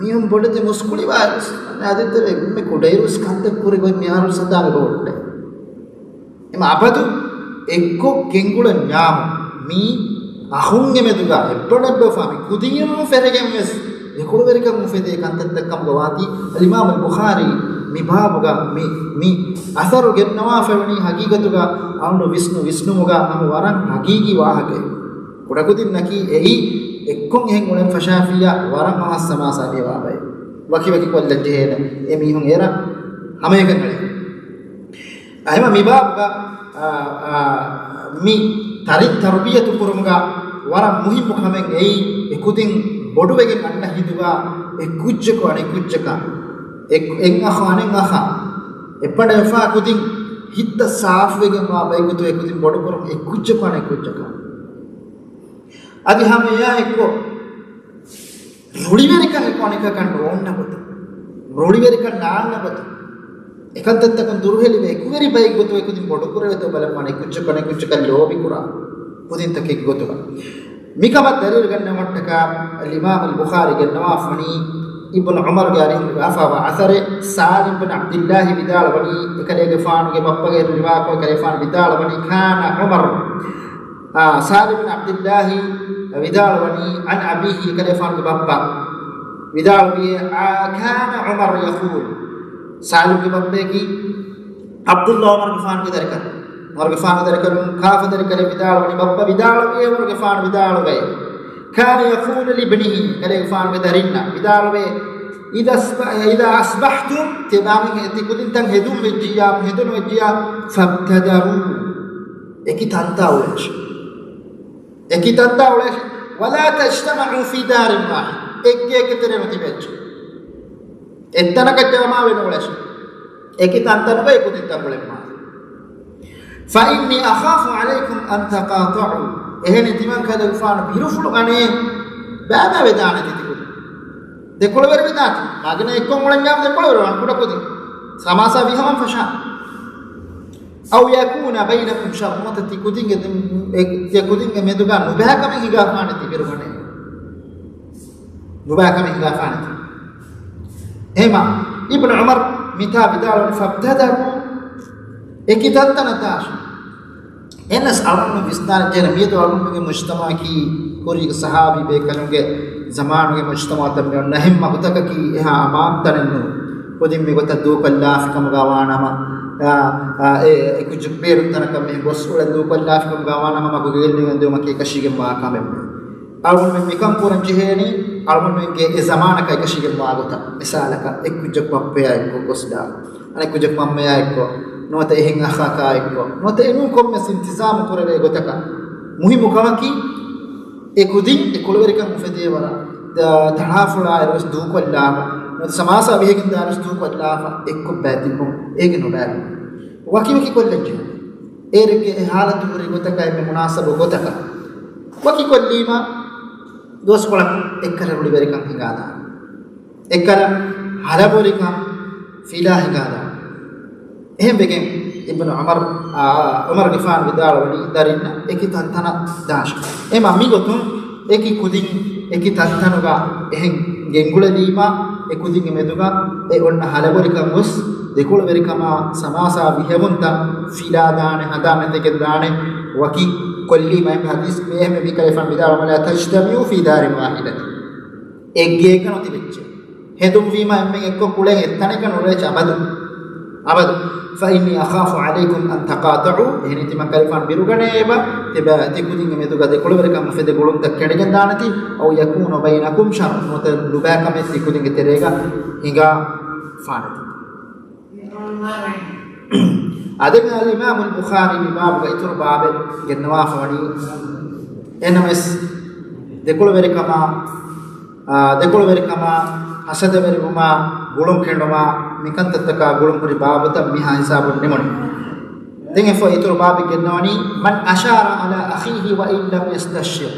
މީހުން ބޮޑެތި މުސްކުޅިވާއިރު ވެސް، އަދި ދެރޭ މި ކުޑައިރު ވެސް ކަންތައް ކުރި ގޮތް މިހާރު ސަދާ އެބަ އޮއްޓޭ. އެމަ އަބަދު އެއްކޮށް ގެންގުޅެން ނާމު މީ އަޚުންގެ މެދުގަ އެއްބަނޑެއްބަފާ މި ކުދިން ފެރެގެން ވެސް ދެކޮޅުވެރިކަން އުފެދޭ ކަންތައްތައް ކަމުގަ ވާތީ. އަލްއިމާމު ބުޚާރީ މި ބާބުގަ މި، މި އަސަރު ގެންނަވާފައިވަނީ ހަގީގަތުގަ އަޅުގަނޑު ވިސްނު ވިސްނުމުގަ ހަމަ ވަރަށް ހަގީގީ ވާހަކައެއް. ކުޑަކުދިންނަކީ އެއީ އެއްކޮށް އެހެން އުޅެން ފަށާފިއްޔާ ވަރަށް އަވަހަށް ސަމާސާ ބޭވާބައެއް. ވަކިވަކި ކޮށްލަން ޖެހޭނެ އެ މީހުން އޭރަށް ހަމައެކަން އަޅެ. އެހެމަ މި ބާބުގަ، އާ، އާ، މި ތަރި-، ތަރުބިޔަތު ކުރުމުގަ ވަރަށް މުހިއްމު ކަމެއް އެއީ، އެ ކުދިން ބޮޑުވެގެން އަންނަ ހިނދުގަ އެ ކުއްޖަކު އަނެއް ކުއްޖަކަށް، އެ، އެއް އަޚަށް އަނެއް އަޚަށް، އެއްބަނޑެއް އެއްބަފާ ކުދިން ހިތްތައް ސާފުވެގެން ވާ ބައިގޮތު އެ ކުދިން ބޮޑުކުރުން އެ ކުއްޖަކު އަނެއް ކުއްޖަކަށް. އަދި ހަމަ އެއާ އެއްކޮށް ރުޅިވެރިކަން އެކު އަނެކަކަށް ނޯންނަ ގޮތަށް، ރުޅިވެރިކަން ނާންނަ ގޮތަށް، އެކަންތައްތަކުން ދުރުހެލިވެ، އެކުވެރި ބައެއް ގޮތުގަ އެކުދިން ބޮޑުކުރެވޭތޯ ބަލަން ވާނެ، އެ ކުއްޖަކު އަނެއް ކުއްޖަކަށް ލޯބިކުރާ ކުދިންތަކެއްގެ ގޮތުގަ. މިކަމަށް ދަލީލު ގަންނަވަންޓަކާ އަލްއިމާމު ބުޚާރީ ގެންނަވާފަވަނީ އިބްނު ޢުމަރުގެ އަރިހުގަ ވާފާވާ އަސަރެއް. ސާލިމް ބިން ޢަބްދިއްލާހި ވިދާޅުވަނީ، އެކަލޭގެފާނުގެ ބައްޕަގެ ރިވާކޮށް އެކަލޭގެފާނު ވިދާޅުވަނީ، ކާނަ ޢުމަރު، އާ، ސާލިމް ބިން ޢަބްދިއްލާހި ވިދާޅުވަނީ، ޢަން އަބީހި، އެކަލޭގެފާނުގެ ބައްޕަ ވިދާޅުވިއޭ، އާ، ކާނަ ޢުމަރު ޔަޤޫލު، ސާލިމްގެ ބައްޕަޔަކީ ޢަބްދުﷲ ޢުމަރުގެފާނުގެ ދަރިކަލުން، ޢުމަރުގެފާނުގެ ދަރިކަލުން ކާފަ ދަރިކަލެއް ވިދާޅުވަނީ، ބައްޕަ ވިދާޅުވިއޭ ޢުމަރުގެފާނު ވިދާޅުވޭ، ކާނަ ޔަޤޫލު ލިބްނިހި، ކަލޭގެފާނުގެ ދަރިންނަށް ވިދާޅުވޭ، އިޛާ އަޞްބަ-، އިޛާ އަޞްބަޙްތުމް، ތިޔަބާމެން ތި ކުދިންތައް ހެދުން ވެއްޖިއްޔާ، ހެދުނު ވެއްޖިއްޔާ، ފަބްތަދަރޫ، އެކި ތަންތާ އުޅޭށި. އެކި ތަންތާ އުޅޭށި. ވަލާ ތަޖްތަމަޢޫ ފީ ދާރިން ވާޙިދަ. އެއްގެއެއްގެ ތެރޭ ނުތިބޭއްޗެއް. އެއްތަނަކަށް ޖަމާވެ ނުއުޅޭށި. އެކި ތަންތަނުގައި ކުދިންތައް އުޅެން ވާނެ. ފައިންނީ އަޚާފު ޢަލައިކުމް އަން ތަޤާޠަޢޫ. އެހެނީ ތިމަން ކަލޭގެފާނު ބިރުފުޅު ގަނޭ ބައިބައި ވެދާނެތީ ތިކުދިން. ދެކޮޅުވެރި ވެދާތީ. މާގިނަ އެއްކޮށް އުޅެންޏާ ދެކޮޅުވެރި ވާން ކުޑަކުދިން. ސަމާސާ ވީހަމަން ފަށާ. އައު ޔަކޫނަ ބައިނަކުމް ޝަރު، ނުވަތަ ތި ކުދިންގެ ދެ-، އެ، ތި ކުދިންގެ މެދުގަ ނުބައިކަމެއް ހިނގާފާނެތީ ބިރުގަނޭ. ނުބައިކަމެއް ހިނގާފާނެތީ. އެހެމަ އިބްނު ޢުމަރު މިތާ ވިދާޅުވަނީ، ފަބްތަދަރޫ، އެކި ތަންތަނަށް ދާށި. އެންނަސް އަޅުން ވިސްނާނެ ޖެހޭނެ މިއަދު އަޅުންގެ މުޖްތަމަޢަކީ ކުރީގެ ޞަޙާބީ ބޭކަލުންގެ ޒަމާނުގެ މުޖްތަމަޢުތައް މި އޮންނަ ހެން މަގުތަކަކީ އެހާ އަމާން ތަނެއް ނޫން. ކުދިން މިގޮތަށް ދޫކޮށްލާފިކަމުގަ ވާނަމަ، އާ، އާ، އެ، އެ ކުއްޖަކު ބޭރުން ތަނަކަށް މި ގޮސް އުޅެން ދޫކޮށްލާފިކަމުގަ ވާނަމަ މަގު ގެއްލިގެން ދިއުމަކީ އެކަށީގެންވާ ކަމެއް. އަޅުގަނޑުމެން މިކަން ކުރަން ޖެހޭނީ، އަޅުގަނޑުމެންގެ އެ ޒަމާނަކަށް އެކަށީގެންވާ ގޮތަށް. މިސާލަކަށް، އެއް ކުއްޖަކު ބައްޕަޔާ އެއްކޮށް ގޮސްލާ، އަނެއް ކުއްޖަކު މަންމަޔާ އެއްކޮށް، ނުވަތަ އެހެން އަޚަކާ އެއްކޮށް، ނުވަތަ އެނޫން ކޮންމެސް އިންތިޒާމު ކުރެވޭ ގޮތަކަށް. މުހިއްމު ކަމަކީ، އެ ކުދިން އެ ކުޅިވެރިކަން އުފެދޭ ވަރަށް، ތަޅާފުޅާއިރުވެސް ދޫކޮށްލާފަ، ނުވަތަ ސަމާސާ ބެހިގެންދާއިރުވެސް ދޫކޮށްލާފަ، އެއްކޮށް ބައިތިއްބުން އޭގެ ނުބައިވުން. ވަކިވަކި ކޮށްލަން ޖެހޭ. އޭރެއްގެ އެ ހާލަތު ހުރި ގޮތަކަށް އެންމެ މުނާސަބު ގޮތަކަށް ވަކި ކޮށްލީމަ، ދުވަސްކޮޅަކު އެއްކަލަ ރުޅިވެރިކަން ހިނގާދާނެ. އެއްކަލަ ހަލަބޮލިކަން ފިލާ ހިނގާދާނެ. އެހެންވެގެން އިބްނު ޢުމަރު، އާ، ޢުމަރުގެފާނު ވިދާޅުވަނީ ދަރިންނަށް އެކި ތަންތަނަށް ދާށި. އެމަ މިގޮތުން އެކި ކުދިން އެކި ތަންތަނުގަ އެހެން ގެންގުޅެލީމަ، އެ ކުދިންގެ މެދުގަ އެ އޮންނަ ހަލަބޮލިކަން ގޮސް، ދެކޮޅުވެރިކަމާ ސަމާސާ ވިހެވުންތައް ފިލާދާނެ، ހަނދާން ނެތިގެން ދާނެ، ވަކި ކޮށްލީމަ އެހެން ޙަދީޘް މި އެހެން މި ކަލޭފާނު ވިދާޅުވަމުން، ލާ ތަޖްތަމިޢޫ ފީ ދާރިން ވާޙިދަތިން. އެއްގެއެއްގަ ނުތިބެއްޗެއް. ހެދުންވީމަ އެންމެން އެއްކޮށް ކުޅެން އެއްތަނެއްގަ ނުޅޭ އަބަދު. އަބަދު. ފައިންނީ އަޚާފު ޢަލައިކުމް އަން ތަޤާޠަޢޫ. އެހެނީ ތިމަން ކަލޭފާނު ބިރުގަނޭ އެބަ، ތިބަ، ތި ކުދިންގެ މެދުގަ ދެކޮޅުވެރިކަން އުފެދޭ ގުޅުންތައް ކެނޑިގެން ދާނެތީ، އައު ޔަކޫނަ ބައިނަކުމް ޝަރު، ނުވަތަ ނުބައިކަމެއް ތި ކުދިންގެ ތެރޭގަ ހިނގާ ފާނެތީ. އަދި އަލްއިމާމު އަލްބުޚާރީ މި ބާބުގަ އިތުރު ބާބެއް ގެންނަވާފަ ވަނީ. އެހެންނަމަވެސް، ދެކޮޅުވެރިކަމާ، އާ، ދެކޮޅުވެރިކަމާ، ހަސަދަވެރިވުމާ، ގުޅުން ކެނޑުމާ، މިކަންތައްތަކާ ގުޅުން ހުރި ބާބުތައް މިހާ ހިސާބުން ނިމުނީ. ދެން އެފަ އިތުރު ބާބެއް ގެންނަވަނީ، من أشار على أخيه وإن لم يستشر.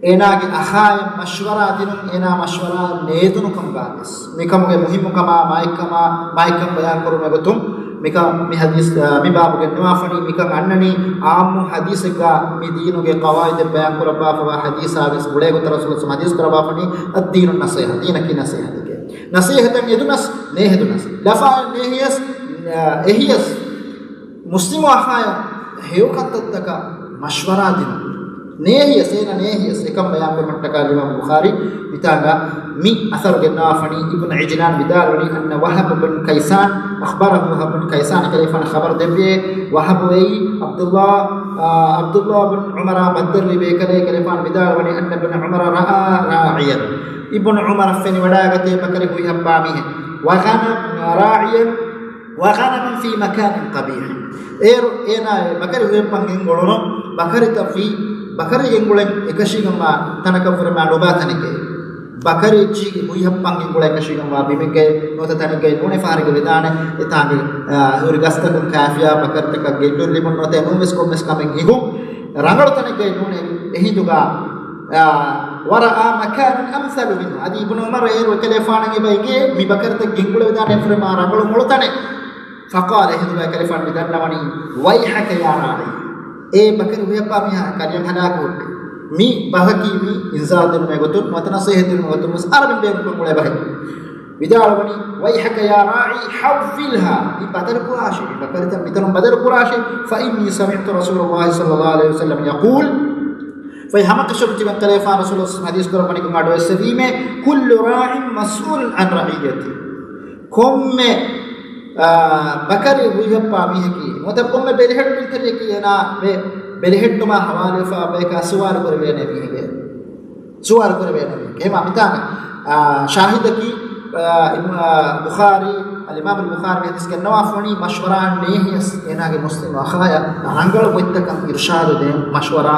އޭނާގެ އަޚާއަށް މަޝްވަރާ ދިނުން، އޭނާ މަޝްވަރާއަށް ނޭދުނު ކަމުގަ ވެސް. މިކަމުގެ މުހިއްމުކަމާ، މާތްކަމާ، މާތްކަން ބަޔާން ކުރުމެއް ގޮތުން މިކަ-، މި ޙަދީޘް، އާ، މި ބާބު ގެންނަވާފަނީ. މިކަން އަންނަނީ ޢާއްމު ޙަދީޘެއްގަ މި ދީނުގެ ޤަވާޢިދެއް ބަޔާން ކުރައްވާފަވާ ޙަދީޘާ ވެސް ގުޅޭ ގޮތަށް ރަސޫލު ޙަދީޘް ކުރައްވާފަނީ، الدين النصيحة، ދީނަކީ ނަޞޭޙަތެކޭ. ނަޞޭޙަތަށް އެދުނަސް، ނޭހެދުނަސް، ލަފާއަށް ނޭހިޔަސް، އާ، އެހިޔަސް، މުސްލިމު އަޚާޔަށް ހެޔޮ ކަންތައްތަކަށް މަޝްވަރާ ދިނުން. ނޭހިޔަސް، އޭނަ ނޭހިޔަސް، އެކަން ބަޔާން ކުރުމަށްޓަކާ އިމާމު ބުޚާރީ މިތާނގަ މި އަސަރު ގެންނަވާފަނީ. އިބްނު ޢިޖްލާން ވިދާޅުވަނީ، أن وهب بن كيسان أخبره، ވަހަބު ބިން ކައިސާން ކަލޭފާނަށް ޚަބަރު ދެއްވިއޭ، ވަހަބު އެއީ ޢަބްދުﷲ، އާ، ޢަބްދުﷲ ބިން ޢުމަރާ ބައްދަލުވި ބޭކަލޭ. ކަލޭފާނު ވިދާޅުވަނީ، أن ابن عمر رأى راعيا، އިބްނު ޢުމަރަށް ފެނިވަޑައިގަތޭ ބަކަރި ހުއިހައްޕާ މީހެއް، وغنم، راعيا، وغنما في مكان قبيح. އޭރު އޭނާ އެ ބަކަރި ހުއިހައްޕަން ގެންގުޅުނު، ބަކަރިތައް ވީ، ބަކަރި ގެންގުޅެން އެކަށީގެންވާ ތަނަކަށްވުރެ މާ ނުބާ ތަނެކޭ. ބަކަރި އެއްޗިހި ހުއިހައްޕަން ގެންގުޅެން އެކަށީގެންވާ ބިމެއްގައި ނުވަތަ ތަނެއްގައި ނޫނޭ ފަހަރެއްގަ ވެދާނެ. އެތާނގެ، އާ، ހުރި ގަސްތަކުން ކާފިޔާ ބަކަރިތަކަށް ގެއްލުން ލިބުން ނުވަތަ ނޫންވެސް ކޮންމެސް ކަމެއް ހިގުން ރަނގަޅު ތަނެއްގައި ނޫނޭ. އެހިނދުގަ، އާ، ورأى مكانا أمثل منه. އަދި އިބްނު ޢުމަރު އޭރު އެކަލޭފާނަށް އެބަ އެނގޭ މި ބަކަރިތައް ގެންގުޅެވިދާނެ އެންފުރެ މާ ރަނގަޅު މޮޅު ތަނެއް. فقال، އެހިނދުގަ އެކަލޭފާނު މި ދަންނަވަނީ، ويحك يا راعي. އޭ ބަކަރި ހުއިހައްޕާ މީހާ، ކަލޭ ހަލާކު ހުއްޓޭ. މި ބަހަކީ މި އިންޒާރު ދިނުމެއް ގޮތުން ނުވަތަ ނަޞޭޙަތް ދިނުމެއް ގޮތުން ވެސް އަރަބިން ބޭނުންކޮށް ގުޅޭ ބަހެއް. ވިދާޅުވަނީ، ويحك يا راعي حولها، މި ބަދަލު ކުރާށޭ، މި ބަކަރިތައް މިތަނުން ބަދަލު ކުރާށޭ. فإني سمعت رسول الله صلى الله عليه وسلم يقول، ފަހެ ހަމަކަށަވަރުން ތިމަން ކަލޭފާނު ރަސޫލު ޙަދީޘް ކުރައްވަނީ ކޮން އަޑު އެއްސެވީމޭ، كل راع مسؤول عن رعيته. ކޮންމެ، އާ، ބަކަރި ހުއިހައްޕާ މީހަކީ ނުވަތަ ކޮންމެ ބެލެހެއްޓުންތެރިޔަކީ އޭނާ ބެ-، ބެލެހެއްޓުމާ ހަވާލުވެފާ ބަޔަކާ ސުވާލު ކުރެވޭނެ މީހެކޭ. ސުވާލު ކުރެވޭނެ މީހެކޭ. އެހެމާ މިތާނގަ، އާ، ޝާހިދަކީ، އާ، އިމާ-، ބުޚާރީ، އަލްއިމާމު އަލްބުޚާރީ މި ޙަދީޘް ގެންނަވާފަ ވަނީ މަޝްވަރާއަށް ނޭހިޔަސް އޭނާގެ މުސްލިމް އަޚާޔަށް ރަނގަޅު ގޮތްތަކަށް އިރުޝާދު ދޭން، މަޝްވަރާ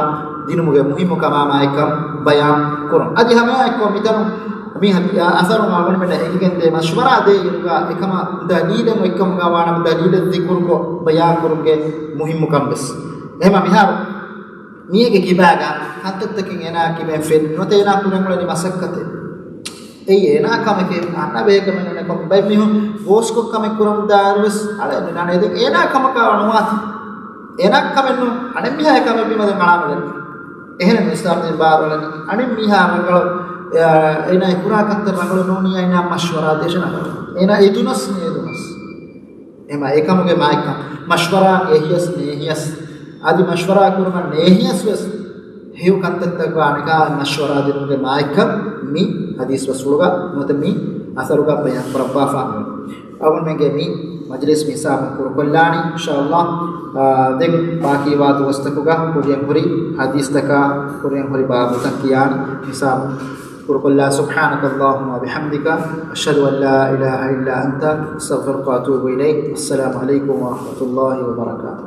ދިނުމުގެ މުހިއްމުކަމާ މާތްކަން ބަޔާން ކުރުން. އަދި ހަމައެއާއެއްކޮށް މިތަނުން މި ޙަދީ-، އަ-، އަސަރު މާ އަޅުގަނޑުމެންނަށް އެނގިގެންދޭ މަޝްވަރާ ދޭ އިރުގަ އެކަމަށް ދަލީލެއް އޮތްކަމުގަ ވާނަމަ ދަލީލެއް ޒިކުރުކޮށް ބަޔާން ކުރުމުގެ މުހިއްމުކަން ވެސް. އެހެމާ މިހާރު މީގެ ކިބާގަ ކަންތައްތަކެއް އޭނާ ކިބައިން ފެން ނުވަތަ އޭނާ ކުރަން އުޅެނީ މަސައްކަތެއް. އެއީ އޭނާ ކަމެކޭ، އަންނަ ބޭކަމެއް ނޫނޭ. ކޮން ބައެއް މީހުން ބޯސްކޮށް ކަމެއް ކުރަމުން ދާއިރު ވެސް އަޅައެއް ނުނާނެ. ދެން އޭނާ ކަމަކާ ނުވާތީ. އޭނާ ކަމެއް ނޫން، އަނެއް މީހާ އެ ކަމެއް ވީމަ ދެން އަޅާ ނުލެން. އެހެނެއް އިސްލާމް ދީން ބާރުއަޅަނީ. އަނެއް މީހާ ރަނގަޅު، އޭ، އޭނާ އެ ކުރާ ކަންތައް ރަނގަޅު ނޫނިއްޔާ އޭނާ މަޝްވަރާ ދޭށޭ ރަނގަޅު. އޭނާ އެދުނަސް ނޭދުނަސް. އެހެމާ އެކަމުގެ މާތްކަން މަޝްވަރާ އެހިޔަސް ނޭހިޔަސް، އަދި މަޝްވަރާ ކުރުމަށް ނޭހިޔަސް ވެސް ހެޔޮ ކަންތައްތަކުގަ އަނެކާ މަޝްވަރާ ދިނުމުގެ މާތްކަން މި ޙަދީޘް ވަސްފުޅުގަ ނުވަތަ މި އަސަރުގަ ބަޔާން ކުރައްވާފާ މި. އަޅުގަނޑުމެންގެ މި މަޖިލިސް މި ހިސާބުން ކުރުކޮށްލާނީ، އިންޝާﷲ. އާ، ދެން ބާކީވާ ދުވަސްތަކުގަ ކުރިއަށް ހުރި ޙަދީޘްތަކާ ކުރިއަށް ހުރި ބާބުތައް ކިޔާނީ ހިސާބުން ކުރުކޮށްލާ. سبحانك اللهم وبحمدك، أشهد أن لا إله إلا أنت، أستغفرك وأتوب إليك. السلام عليكم ورحمة الله وبركاته.